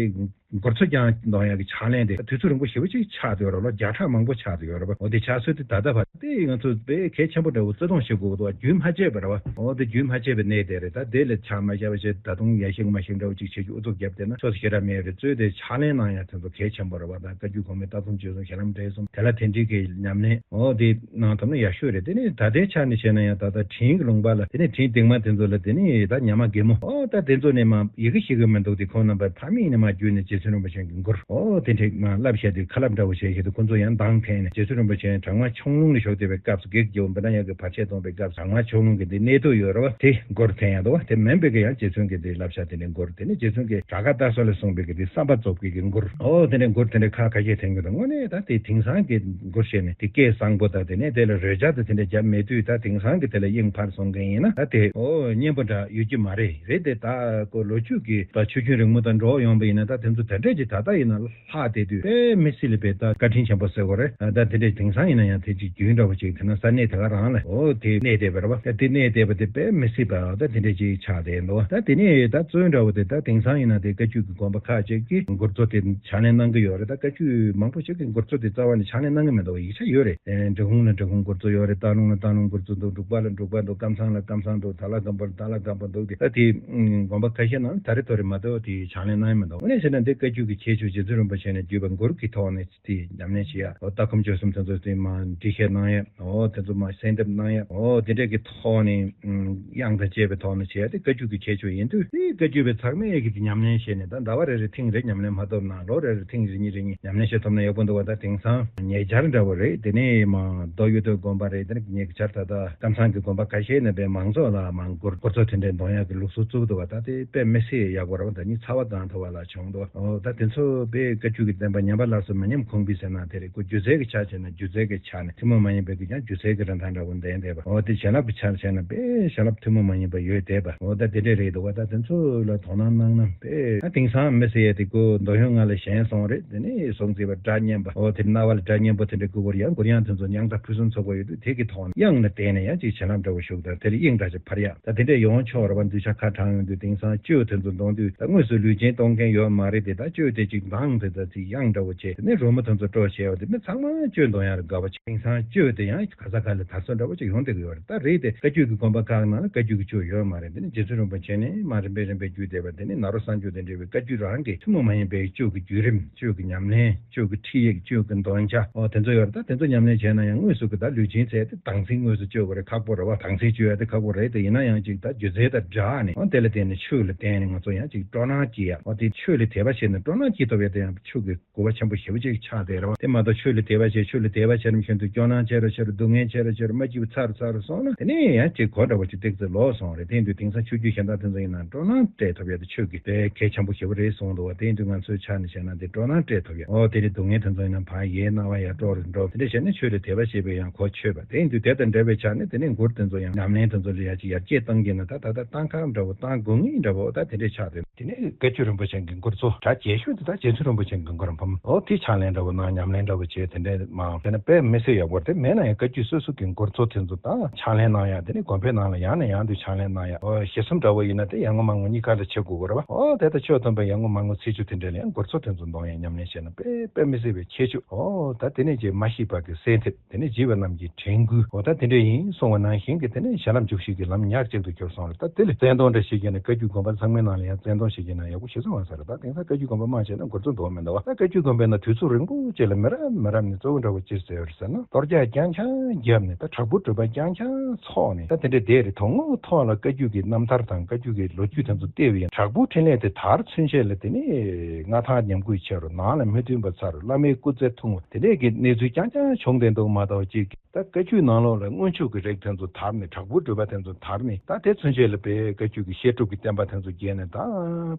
མགུར་མཚོ་རྐྱང་འདོན་ཡག་གི་ཕྱག་ལེན་དེ་དུས་ཚོད་རིང་པོ་ཞེ་པོ་ཅིག་ཆགས་བསྡད་ཡོད་རེད། ལོ་བརྒྱ་ཕྲག་མང་པོ་ཆགས་བསྡད་ཡོད་རེད་པ། འོ་དེ་ཕྱག་སྲོལ་དེ་ད་ལྟ་བར་དེ་ང་ཚོ་དཔེ་གལ་ཆེན་པོ་འདྲ་བོ་བརྩི་མཐོང་བྱེད་དགོས་འདུག་རྒྱུན་མ་ཆད་པ་རེད་པ། འོ་དེ་རྒྱུན་མ་ཆད་པའི་གནས་དེ་རེད། ད་དེ་ལས་ཆག་མ་བཞག་པ་བྱས། ད་དུང་ཡ་ཤིག་མ་ཤིག་འདྲ་བོ་ཅིག་བྱེད་རྒྱུ་ཨུ་ཚུགས་བརྒྱབ་བསྡད་ན་ཆོག་ས་ཞེ་དྲག་མེད་རེད། གཙོས་དེ་ཕྱག་ལེན་གནང་ཡག་དེ་ཚོ་གལ་ཆེན་པོ་རེད་པ། ད་བཀའ་བརྒྱུད་གོང་མའི་ལྟ་སྒོམ་སྤྱོད་གསུམ་ཞལ་ལམ་འབྲས་གསུམ་དེ་ལ་དེ་འདྲའི་གི་ཉམས་ལེན་འོ་དེ་གནང་ཐུབ་ན་ཡག་ཤོས་རེད། དེ་ནས་ད་ལྟའི་ཆ་ནས་བྱས་ན་ཡང་ད་ལྟ་དྲིན་གྱི་ལུང་པ་ལ་དེ་ནས་དྲིན་སྟེང་མ་དེ་ཚོ་ལ་དེ་ནས་ད་ཉ་མ་རྒན་མོ། ཨོ་ད་དེ་ཚོ་ནས་མ་ཡི་གེ་ཤེས་ཀྱི་མི་འདུག་དེ་ཁོང་རྣམ་པ་ཕ་མེས་ནས་མ་བརྒྱུད་ནས་རྗེ་བཙུན་རིན་པོ་ཆེ་གི་མགུར་ཨོ་དེ་འདྲས་མ་བསླབ་བྱས་དུས་ཁ་སླབ་འདྲ་བོ་བྱས་བྱས་དུས། ཁོང་ཚོ་ཡང་གདངས་འཐེན་ནས་རྗེ་བཙུན་རིན་པོ་ཆེ་བྲག་དམར་ཁྱུང་ལུང་ནས་བཞུགས་བསྡད་པའི་སྐབས་སུ། བགེགས་རྒྱལ་པོ་བི་ཏྲ་ཉ་གི་བར་ཆད་སྟོངས་པའི་སྐབས་སུ་བྲག་དམར་ཁྱུང་ལུང་གི་དེ་གནས་ཐུག་ཡོད་རེད་པ། དེ་མགུར་འཐེན་ཡག་འདུག་པ། དེ་མིན་པའི་གི་ཡང་རྗེ་བཙུན་གྱི་དེ་བསླབ་བྱ་དེ་འདྲས་མགུར། དེ་ནས་རྗེ་བཙུན་གྱི་བྲག་དཀར་རྟ་སོ་ལ་གསུངས་པའི་གི་དེ་བསམ་པ་རྫོགས་པའི་གི་མགུར། ཨོ་དེ་འདྲའི་མགུར་དེ་འདྲའི་ཁ་ཁ་ཤས་འཐེན་གྱི་འདུག་དངོས་གནས་ད་དེ་དེང་སང་གི་མགུར་བཤད་ནས་དེ་སྐད་བཟང་པོ་དང་དེ་ནས་དེ་ལ་རོལ་ཆ་དང་དེ་འདྲ་བརྒྱབ་མེད་དུས། ད་དེང་སང་གི་དེ་ལ་དབྱིངས་འཕར་སོང་མཁན་ཡིན་ན་ད་དེ་ཨོ་སྙན་པོ་འདྲ་ཡོད་ཀྱི་མ་རེད། རེད་དེ་ད་ཀོ་ལོ་རྒྱུས་ཀྱི་ད་ཆུ་རྒྱུན་རིང་མོ་དང་འགྲོགས་ཡོང་བ་ཡིན་ན། ད་དེ་ཚོ་དེ་འདྲས་ཀྱི་ད་ལྟ་ཡིན་ན་ལྷག་བསྡད་དུས་དཔེ་མི་སྲིད་ལ་དཔེ་ད་བཀའ་དྲིན་ཆེན་པོ་ཟེར་དགོས་རེད། ད་དེ་འདྲས་དེང་སང་ཡིན་ན་ཡང་དེ་ཅིག་རྒྱུན་འདྲ་བོ་ཅིག་དེ་ན་ས་གནས་དེ་ག་རང་ལ་ཨོ་དེ་གནས་བསྡད་པ་རེད་པ། ད་དེ་གནས་བསྡད་པ་དེ་དཔེ་མི་སྲིད་པ་ད་དེ་འདྲས་ཅིག་ཆགས་བསྡད་འདུག་ད་དེ་ནས་ད་རྩོད་འདྲ་བོ་དེ་ད་དེང་སང་ཡིན་ན་དེ་བཀའ་བརྒྱུད་ཀྱི་དགོན་པ་ཁག་ཅིག་གིས་མགུར་མཚོ་དེ་ཕྱག་ལེན་གནང་གི་ཡོད་རེད། ད་བཀའ་བརྒྱུད་མང་པོ་ཞིག་གིས་མགུར་མཚོ་དེ་རྩ་བ་ནས་ཕྱག་ལེན་གནང་གི་མི་འདུག་ཡིག་ཆ་ཡོད་རེད། ཨེ་འབྲི་གུང་ལ་འབྲི་གུང་མགུར་མཚོ་ཡོད་རེད། སྟག་ལུང་ལ་སྟག་ལུང་མགུར་མཚོ་འདུག་འབྲུག་པ་ལ་འབྲུག་པ་འདུག་ཀམ་ཚང་ལ་ཀམ་ཚང་འདུག་ད་ལ་སྒམ་པོ་ལ་ད་ལ་སྒམ་པོ་འདུག་དེ་ད་དེ་དགོན་པ་ཁ་ཤས་ནང་ད་རེ་ཐོ་རེ་མ་གཏོགས་དེ་ཕྱག་ལེན་གནང་ཡི་མི་འདུག་དངོས་གནས་བྱས་ན་འདི་བཀའ་བརྒྱུད་ཀྱི་ཁྱད་ཆོས་རྗེ་བཙུན་རིན་པོ་ཆེ་ནས་བརྒྱུད་པ་མགུར་གྱི་ཐོག་ནས་དེ་ཉམས་ལེན་བྱེད་ཡ། འོ་ལྟ་སྒོམ་སྤྱོད་གསུམ་དེ་ཚོ་དེ་མ་འབྲི་བཤད་གནང་ཡ། འོ་དེ་ཚོ་མ་གསལ་འདེབས་གནང་ཡ། འོ་དེ་འདྲས་ཀྱི་ཐོག་ནས་དབྱངས་དང་བཅས་པའི་ཐོག་ནས་བྱེད་ཡ་དེ་བཀའ་བརྒྱུད་ཀྱི་ཁྱད་ཆོས་ཡིན་དུས། དེ་བཀའ་བརྒྱུད་པའི་ཚང་མས་ཀྱི་དེ་ཉམས་ལེན་བྱས་ནས་ད་ཟླ་བ་རེ་རེ་ཐེངས་རེ་ཉམས་ལེན་མ་ཐུབ་ན་ལོ་རེ་རེ་ཐེངས་རེ་གཉིས་རེ་གཉིས་ཉམས་ལེན་བྱེད་ཐུབ་ན་ཡག་པོ་འདུག་བ། ད་དེང་སང་ཉེ་ཆར་འདྲ་བོ་རེད། དེ་ནས་མ་རྡོ་གཡུ་སྟོད་དགོན་པ་རེད། དེ་ནས་ཉེ་ཆར་ད་ལྟ་ཀམ་ཚང་གི་དགོན་པ་ཁ་ཤས་ནས་པའི་མང་ཚོགས་ལ་མ་མགུར་མགུར་མཚོ་དེ་འདྲས་འདོན་ཡག་གི་ལུགས་སྲོལ་བཙུགས་འདུག་བ། ད་དེ་དཔེ་མི་སྲིད་ཡག་པོ་རེད་བ། ད་ནི་ཚ་བ་གང་ཐུབ་པ་ལ་བྱུང་འདུག་ཨོ་ད་དེ་ཚོ་དཔེ་བཀའ་བརྒྱུད་ཀྱི་བསྟན་པ་ཉམས་པ་སླར་གསོ་མི་ཉམས་གོང་འཕེལ་ཟེར་ན་དེ་རེད། ཁོ་སྒྱུ་རྩལ་གྱི་ཆ་བྱས་ན་སྒྱུ་རྩལ་གྱི་ཆ་ནས་ཐུན་མོང་མ་ཡིན་པའི་གི་ཀྱང་སྒྱུ་རྩལ་གྱི་རིན་ཐང་འདྲ་བོ་ལྡན་བསྡད་པ། ཨོ་དེ་བྱིན་རླབས་ཀྱི་ཆ་བྱས་ན་དཔེ་བྱིན་རླབས་ཐུན་མོང་མ་ཡིན་པ་ཡོད་བསྡད་པ། ཨོ་ད་དེ་འདྲས་རེད་འདུག་བ། ད་དེ་ཚོ་ལ་དོ་སྣང་གནང་ན་དཔེ། ད་དེང་སང་མི་ཟེར་ཡ་དེ་ཁོ་མདོ་ཡོན་ལྔ་ལ་ཞེན་སོང་རེད། དེ་ནས་གཟུངས་བརྩི་བ་སྒྲ་སྙན་པ། ཨོ་དེ་རྣ་བ་ལ་སྒྲ་སྙན་པོ་དེ་འདྲ་དགོས་པར་ཡང་མགུར་དབྱངས་དེ་ཚོ་མྱང་འདའ་ཕུན་སུམ་ཚོགས་པ་ཡོད་དུས། དེ་གི་ཐོག་ནས་དབྱངས་ལ་བརྟེན་ནས་ཡང་ཅིག་བྱིན་རླབས་འདྲ་བོ་ཞུགས་དང་དེ་ལ་དབྱིངས་འདྲ་ཅིག་འཕར་ཡག་ད་དེ་འདྲས་ཡོང་ཆོག་རེད་བ། འདུས་ཆགས་ཁ་དྲངས་ཡོང་དུས་དེང་སང་བཅུད་དེ་ཚོ་འདོན་དུས་ད་དངོས་སུ་ལུས་ཅན་གཏོང་མཁན་ཡོད་མ་རེད་དེ། ད་གཅོད་དེ་ཅིག་མདངས་དེ་ད་ཅིག་དབྱངས་འདྲ་བོ་བྱས་དེ་ནས་རོལ་མོ་དེ་ཚོ་དཀྲོལ་བྱས་པ་དེ་མི་ཚང་མ་གཅོད་འདོན་ཡག་ལ་དགའ་བ་བྱས། དེང་སང་གཅོད་དེ་ཡང་ག་ས་ག་ལ་དར་སྲོལ་འདྲ་བོ་ཅིག་ཡོང་བསྡད་ཀྱི་ཡོད་རེད། ད་རེད་དེ་བཀའ་བརྒྱུད་ཀྱི་དགོན་པ་ཁག་ནང་ལ་བཀའ་བརྒྱུད་ཀྱི་གཅོད་ཡོད་མ་རེད། དེ་ནས་རྗེ་བཙུན་རིན་པོ་ཆེ་ནས་མར་རིམ་པས་རིམ་པས་བརྒྱུད་བསྡད་པ་དེ་ནས་ནཱ་རོ་གསར་འགྱུར་དང་འབྲེལ་བའི་བཀའ་བརྒྱུད་རང་གི་ཐུན་མོང་མ་ཡིན་པའི་གཅོད་ཀྱི་བརྒྱུད་རིམ། གཅོད་ཀྱི་ཉམས་ལེན། གཅོད་ཀྱི་ཁྲིད་ཡིག་གཅོད་ཀྱི་འདོན་ཆ། འོ་དེ་ཚོ་ཡོད་རེད། ད་དེ་ཚོ་ཉམས་ལེན་བྱས་ན་ཡང་དངོས་སུ་གི་ད་ལུས་སྦྱིན་ཚེ་དེ་དྭངས་སིང་དངོས་སུ་གཅོད་དགོས་རེད། ཁག་པོ་རེད་བ། དྭངས་སིང་གཅོད་ཡ་དེ་ཁག་པོ་རེད། དེ་ཡིན་ན་ཡང་ཅིག་ད་སྒྱུ་རྩལ་དང་སྦྲགས་ནས་འོ་དེ་ལ་བརྟེན་ནས་ཆོས་ལ་བརྟེན་ནས་ང་ཚོ་ཡང་ཅིག་སྤྲོ་སྣང་སྐྱེ་ཡ། འོ་དེ་ཆོས་ལ་དད་པ་བྱས་ནས་སྤྲོ་སྣང་སྐྱེ་ཐུབ་ཡ་དེ་ཡང་ཆོས་ཀྱི་གོ་བ་ཆེན་པོ་ཞེ་པོ་ཅིག་ཆགས་བསྡད་རེད་བ། དེ་མ་གཏོགས་ཆོས་ལ་དད་པ་བྱས། ཆོས་ལ་དད་པ་བྱས་རིམ་བཞིན་དུ་སྐྱོ་སྣང་ཆེ་རུ་ཆེ་རུ། སྡུག་བསྔལ་ཆེ་རུ་ཆེ་རུ། མ་སྐྱིད་པ་ཚ་རུ་ཚ་རུ་སོང་ན་དེ་ནས་ཡང་ཅིག་གོ་འདྲ་བོ་ཅིག་ཏོག་ཙམ་ལོག་སོང་རེད། དེ་ཡིན་དུས་དེང་སང་ཆོས་བརྒྱུད་གཞན་དག་དེ་ཚོ་ཡིན་ན་སྤྲོ་སྣང་སྤྲད་ཐུབ་ཡ་དེ་ཆོས་ཀྱི་དཔེ་གལ་ཆེན་པོ་ཞེ་པོ་རེད་གསུངས་འདུག་བ། དེ་ཡིན་དུས་ང་ཚོའི་ཆ་ནས་བཤད་ན་དེ་སྤྲོ་སྣང་སྤྲད་ཐུབ་ཡ། འོ་དེ་ནས་སྡུག་བསྔལ་དེ་ཚོ་ཡིན་ན་ཕར་ཡལ་སྣང་བ་ཡར་སྤྲོ་རུ་འགྲོ། དེ་འདྲ་བྱས་ནས་ཆོས་ལ་དད་པ་བྱེད་པའི་ཡང་གོ་ཆོད་པ། དེ་ཡིན་དུས་དེ་དང་འབྲེལ་བའི་ཆ་ནས་དེ་ནས་མགུར་དེ་ཚོ་ཡང་ཉམས་ལེན་དེ་ཚོ་ལ་ཡ་ཅིག་ཡར་རྒྱས་གཏང་གི་ན་ད་ད་ད་གཏང་ཁག་འདྲ་བོ་གཏང་དགོས་ངེས་འདྲ་བོ་ད་དེ་འདྲས་ཆགས་འདུག་དེ་ནས་བཀའ་བརྒྱུད་རིན་པོ་ཆེ་གི་མགུར་མཚོ་གྲ་རྒྱས་ཤོས་དེ་ད་རྗེ་བཙུན་རིན་པོ་ཆེ་གི་མགུར་འབུམ། འོ་དེ་ཕྱག་ལེན་འདྲ་བོ་གནང་། ཉམས་ལེན་འདྲ་བོ་བྱས། དེ་འདྲས་མང་དེ་ན་དཔེ་མི་སྲིད་ཡག་པོ་རེད། དེ་མེད་ན་ཡང་བཀའ་བརྒྱུད་སོ་སོ་གི་མགུར་མཚོ་དེ་ཚོ་ད་ཕྱག་ལེན་གནང་ཡ། དེ་ནས་དགོན་པའི་ནང་ལ་ཡང་ནས་ཡང་དུ་ཕྱག་ལེན་གནང་ཡ། འོ་ཞེ་གསུམ་འདྲ་བོ་ཡིན་ན་དེ་ཡར་ངོ་མར་ངོ་གཉིས་ཀ་ལ་བྱེད་དགོས་ཀྱི་རེད་བ། འོ་དེ་ལྟར་ཆོས་ཐོན་པའི་ཡར་ངོ་མར་ངོ་ཚེས་བཅུ་དེ་འདྲས་ལ་ཡང་མགུར་མཚོ་དེ་ཚོ་འདོན་ཡ། ཉམས་ལེན་བྱས་ན་དཔེ་དཔེ་མི་སྲིད་པའི་ཁྱད་ཆོས། འོ་ད་དེ་ནས་ཀྱི་མ་ཤི་པ་གི་གསལ་འདེབས། དེ་ནས་བྱིས་པ་རྣམས་ཀྱི་དྲན་སྐུལ། འོ་ད་དེ་འདྲ་ཡིན་གསུངས་པ་ནང་བཞིན་གྱི་དེ་ནས་ཞལ་ལམ་འཇུག་ཤེས་ཀྱི་ལམ་ཉག་གཅིག་ཏུ་གྱུར་སོང་རེད། ད་དེ་ལ་བཙན་གདོང་འདྲ་ཞིག་བྱས་ནས་བཀའ་བརྒྱུད་དགོན་པ་ཚང་མའི་ནང་ལ་ཡང་བཙན་གདོང་ཞིག་བྱས་ན་ཡག་པོ་ཞེ་ས་མ་ཟེར། ད་དེང་སང་བཀའ་བརྒྱུད་དགོན་པ་མང་ཆེ་ན་མགུར་མཚོ་འདོན་མི་འདུག་བ། ད་བཀའ་བརྒྱུད་དགོན་པའི་ནང་དུས་ཚོད་རིང་པོ་ཅིག་ལ་མི་རབས་མི་རབས་ནས་གཙོ་བོ་འདྲ་བོ་ཅི་ཟེར་བར་ཟེར་ན་གཏོར་རྒྱག་རྐྱང་རྐྱང་བརྒྱབ་ནས། ད་དྲག་པོ་སྒྲུབ་པ་རྐྱང་རྐྱང་ཚོགས་ནས། ད་དེ་འདྲ་བསྡད་རེད། དོན་དངོས་ཐོག་ལ་བཀའ་བརྒྱུད་ཀྱི་རྣམ་ཐར་དང་བཀའ་བརྒྱུད་ཀྱི་ལོ་རྒྱུས་དེ་ཚོ་བལྟས་པ་ཡིན། དྲག་པོ་འཕྲིན་ལས་དེ་དར་ཚུན་ཆད་ལ་དེ་ནས་མངའ་ཐང་ཉམས་རྒུད་ཆེ་རུ། ནང་ལ་མི་མཐུན་པ་ཚ་རུ། བླ་མའི་སྐུ་ཚེ་ཐུང་རུ། དེ་འདྲས་ཀྱི་གནས་ཚུལ་རྐྱང་རྐྱང་བྱུང་བསྡད་འདུག་མ་གཏོགས་ཅིག་ད་བཀའ་བརྒྱུད་ནང་ལོགས་ལ་མངོན་སྤྱོད་ཀྱི་རིགས་དེ་ཚོ་དར་ནས། དྲག་པོ་སྒྲུབ་པ་དེ་ཚོ་དར་ནས། ད་དེ་ཚུན་ཆད་ལ་དཔེ་བཀའ་བརྒྱུད་ཀྱི་བཤད་སྒྲུབ་ཀྱི་བསྟན་པ་དེ་ཚོ་རྒྱས་ནས། ད་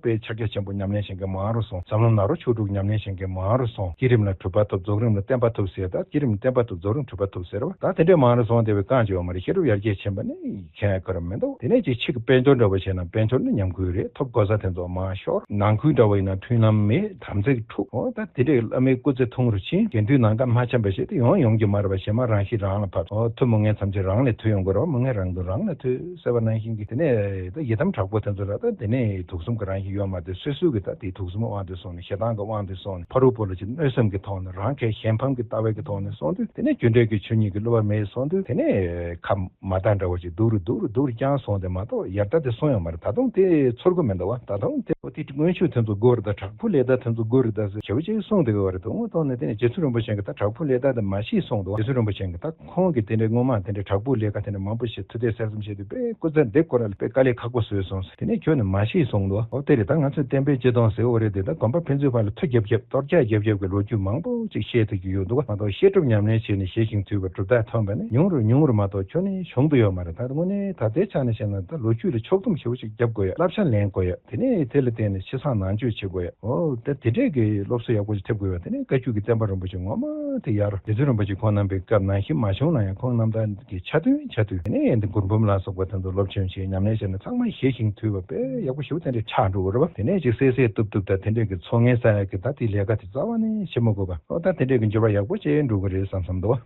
དཔེ་ཕྱག་རྒྱ་ཆེན་པོ་ཉམས་ལེན་བྱེད་མཁན་མང་རུ་སོང་། ཟབ་ལམ་ནཱ་རོ་ཆོས་དྲུག་ཉམས་ལེན་བྱེད་མཁན་མང་རུ་སོང་། བསྐྱེད་རིམ་ལ་གྲུབ་པ་ཐོབ། རྫོགས་རིམ་ལ་བརྟན་པ་ཐོབ་ཟེར། ད་བསྐྱེད་རིམ་བརྟན་པ་ཐོབ། རྫོགས་རིམ་གྲུབ་པ་ཐོབ་ཟེར་བ། ད་དེ་འདྲས་མང་རུ་སོང་བསྡད་པའི་རྐང་བྱེད་པ་མ་རེད། བཤད་སྒྲུབ་ཡར་རྒྱས་ཕྱིན་པ་ནི་ཁྱད་ཀ་ར་མི་འདུག་དེ་ནས་ཅིག་ཕྱི་གི་དཔལ་འབྱོར་འདྲ་བོ་བྱས་ན་དཔལ་འབྱོར་ནི་ཉམས་རྒུད་རེད། ཐོབ་གོ་ས་དེ་ཚོ་མང་ཤོར། ནང་ཁུལ་འདྲ་བོ་ཡིན་ན་མཐུན་ལམ་མེད། དམ་ཚིག་འཁྲུགས། འོ་ད་དེ་འདྲས་བླ་མའི་སྐུ་ཚེ་ཐུང་རུ་ཕྱིན། དགེ་འདུན་ནང་ཁ་མ་འཆམ་པ་བྱས་ཏེ་ཡོང་ཡོང་གི་མ་རེད་པ། གཞན་མ་རང་ཤི་རང་ལ་བབས། འོ་ཐུ་མོ་ངན་ཐམས་ཅད་རང་ལ་ཐུ་ཡོང་གི་རེད་པ། མོ་ངན་རང་དུ་རང་ལ་ཐུ་ཟེར་བ་ནང་བཞིན་གྱི། དེ་ནས་ད་ཡི་དམ་དྲག་པོ་དེ་ཚོ་ལ་ད་དེ་ནས་དུག་གསུམ་གྱི་རང་བཞིན་ཡོད་མ་རེད། སོ་སོ་གི་ད་དེ་དུག་གསུམ་གྱི་དབང་དུ་སོང་ནས། ཞེ་སྡང་གི་དབང་དུ་སོང་ནས། ཕ་རོལ་པོ་ལ་ཅིག་གནོད་སེམས་ཀྱི་ཐོག་ནས། རང་གི་གཞན་ཕམ་གྱི་ལྟ་བའི་གི་ཐོག་ནས་སོང་དུས། དེ་ནས་རྒྱུ་འབྲས་ཀྱི་ཆོས་ཉིད་ཀྱི་བསླུ་བ་མེད་སོང་དུས། དེ་ནས་ཁ་མ་བརྡ་འདྲ་བོ་ཅིག་སྡུག་རུ་སྡུག་རུ་སྡུག་རུ་བརྐྱངས་སོང་སྟེ་མ་གཏོགས་ཡར་ལྟ་དེ་སོང་ཡོད་མ་རེད། ད་དུང་དེ་ཚོར་གི་མི་འདུག་བ། ད་དུང་དེ་འོ་དེ་མངོན་སྤྱོད་དེ་ཚོ་དགོས་རེད། ད་དྲག་པོ་ལས་ད་དེ་ཚོ་དགོས་རེད། ད་ཟེར་ཞེ་པོ་ཅིག་གསུངས་བསྡད་ཡོད་རེད། དོན་དངོས་ཐོག་ནས་དེ་ནས་རྗེ་བཙུན་རིན་པོ་ཆེ་གིས་ད་དྲག་པོ་ལས་ད་དེ་མ་བཤད་གསུངས་འདུག་རྗེ་བཙུན་རིན་པོ་ཆེ་གིས་ད་ཁོང་གིས་དེ་འདྲའི་སྔོན་མ་དེ་འདྲའི་དྲག་པོ་ལས་ཀ་དེ་འདྲ་མང་པོ་ཞིག་ཐུགས་གཏད་གསལ་གསུམ་བྱས་དུས་དཔེ་སྐུ་ཚེ་འདི་སྐོར་ལ་དཔེ་དཀའ་ལས་ཁག་པོ་བཟོས་སོང་ཟེར། དེ་ནས་ཁྱོད་ནས་མ་ཤེས་གསུངས་འདུག་འོ་དེ་རེད། ད་ང་ཚོས་བསྟན་པའི་སྤྱི་དོན་ཟེར་འོ་རེད་དེ། ད་དགོན་པ་ཕན་ཚུན་བར་ལ་མཐུ་རྒྱབ་རྒྱབ་གཏོར་རྒྱག་རྒྱབ་རྒྱབ་ཀྱི་ལོ་རྒྱུས་མང་པོ་ཅིག་བཤད་ཐུབ་ཀྱི་ཡོད་འདུག་མ་གཏོགས་བཤད་སྒྲུབ་ཉམས་ལེན་བྱས་ནས་ཞི་ཞིང་དུལ་བ་གྲུབ་རྟགས་ཐོན་པ་ནི་ཉུང་རུ་ཉུང་རུ་མ་གཏོགས་ཁྱོན་ནས་བྱུང་དུ་ཡོད་མ་རེད། ད་དངོས་གནས་ད་ལྟའི་ཆ་ནས་བཤད་ན་ད་ལོ་རྒྱུས་ལ་ཕྱོགས་བསྡོམས་ཞེ་པོ་ཅིག་རྒྱབ་དགོས་ཡ། བསླབ་བྱ་ལེན་དགོས་ཡ། དེ་ནས་དེ་ལ་བརྟེན་ནས་ཕྱི་གསང་ནང་བཅོས་བྱེད་དགོས་ཡ། འོ་ད་དེ་འདྲས་ཀྱི་སློབ་གསོ་ཡག་པོ་ཞིག་ཐེབས་དགོས་པ། དེ་ནས་བཀའ་བརྒྱུད་ཀྱི་བསྟན་པ་རིན་པོ་ཆེ་ངོ་མ་དེ་ཡར་རྗེ་བཙུན་རིན་པོ་ཆེ་ཁོང་རྣམ་པའི་སྐབས་ནང་བཞིན་མ་བྱུང་ན་ཡང་ཁོང་རྣམ་ཐར་གྱི་ཆ་མཐུན་ཆ་མཐུན། དེ་ནས་འདི་མགུར་འབུམ་ལ་སོགས་པ་དེ་ཚོ་སློབ་སྦྱོང་བྱས་ཉམས་ལེན་བྱས་ན་ཚང་མ་ཞི་ཞིང་དུལ་བ་དཔེ་ཡག་པོ་ཞེ་པོ་དེ་འདྲས་ཆགས་འགྲོ་གི་རེད་བ། དེ་ནས་ཅིག་གསལ་གསལ་གཏུབ་གཏུབ་དང་དེ་འདྲས་ཀྱི་ཚོགས་ངན་བསགས་ཡག་གི་ད་དེ་ལས་ཀ་དེ་རྩ་བ་ནས་བྱེད་མ་དགོས་པ། འོ་ད་དེ་འདྲས་ཀྱི་འགྱུར་བ་ཡག་པོ་ཅིག་འགྲོ་གི་རེད་བསམ་བསམ་འདུག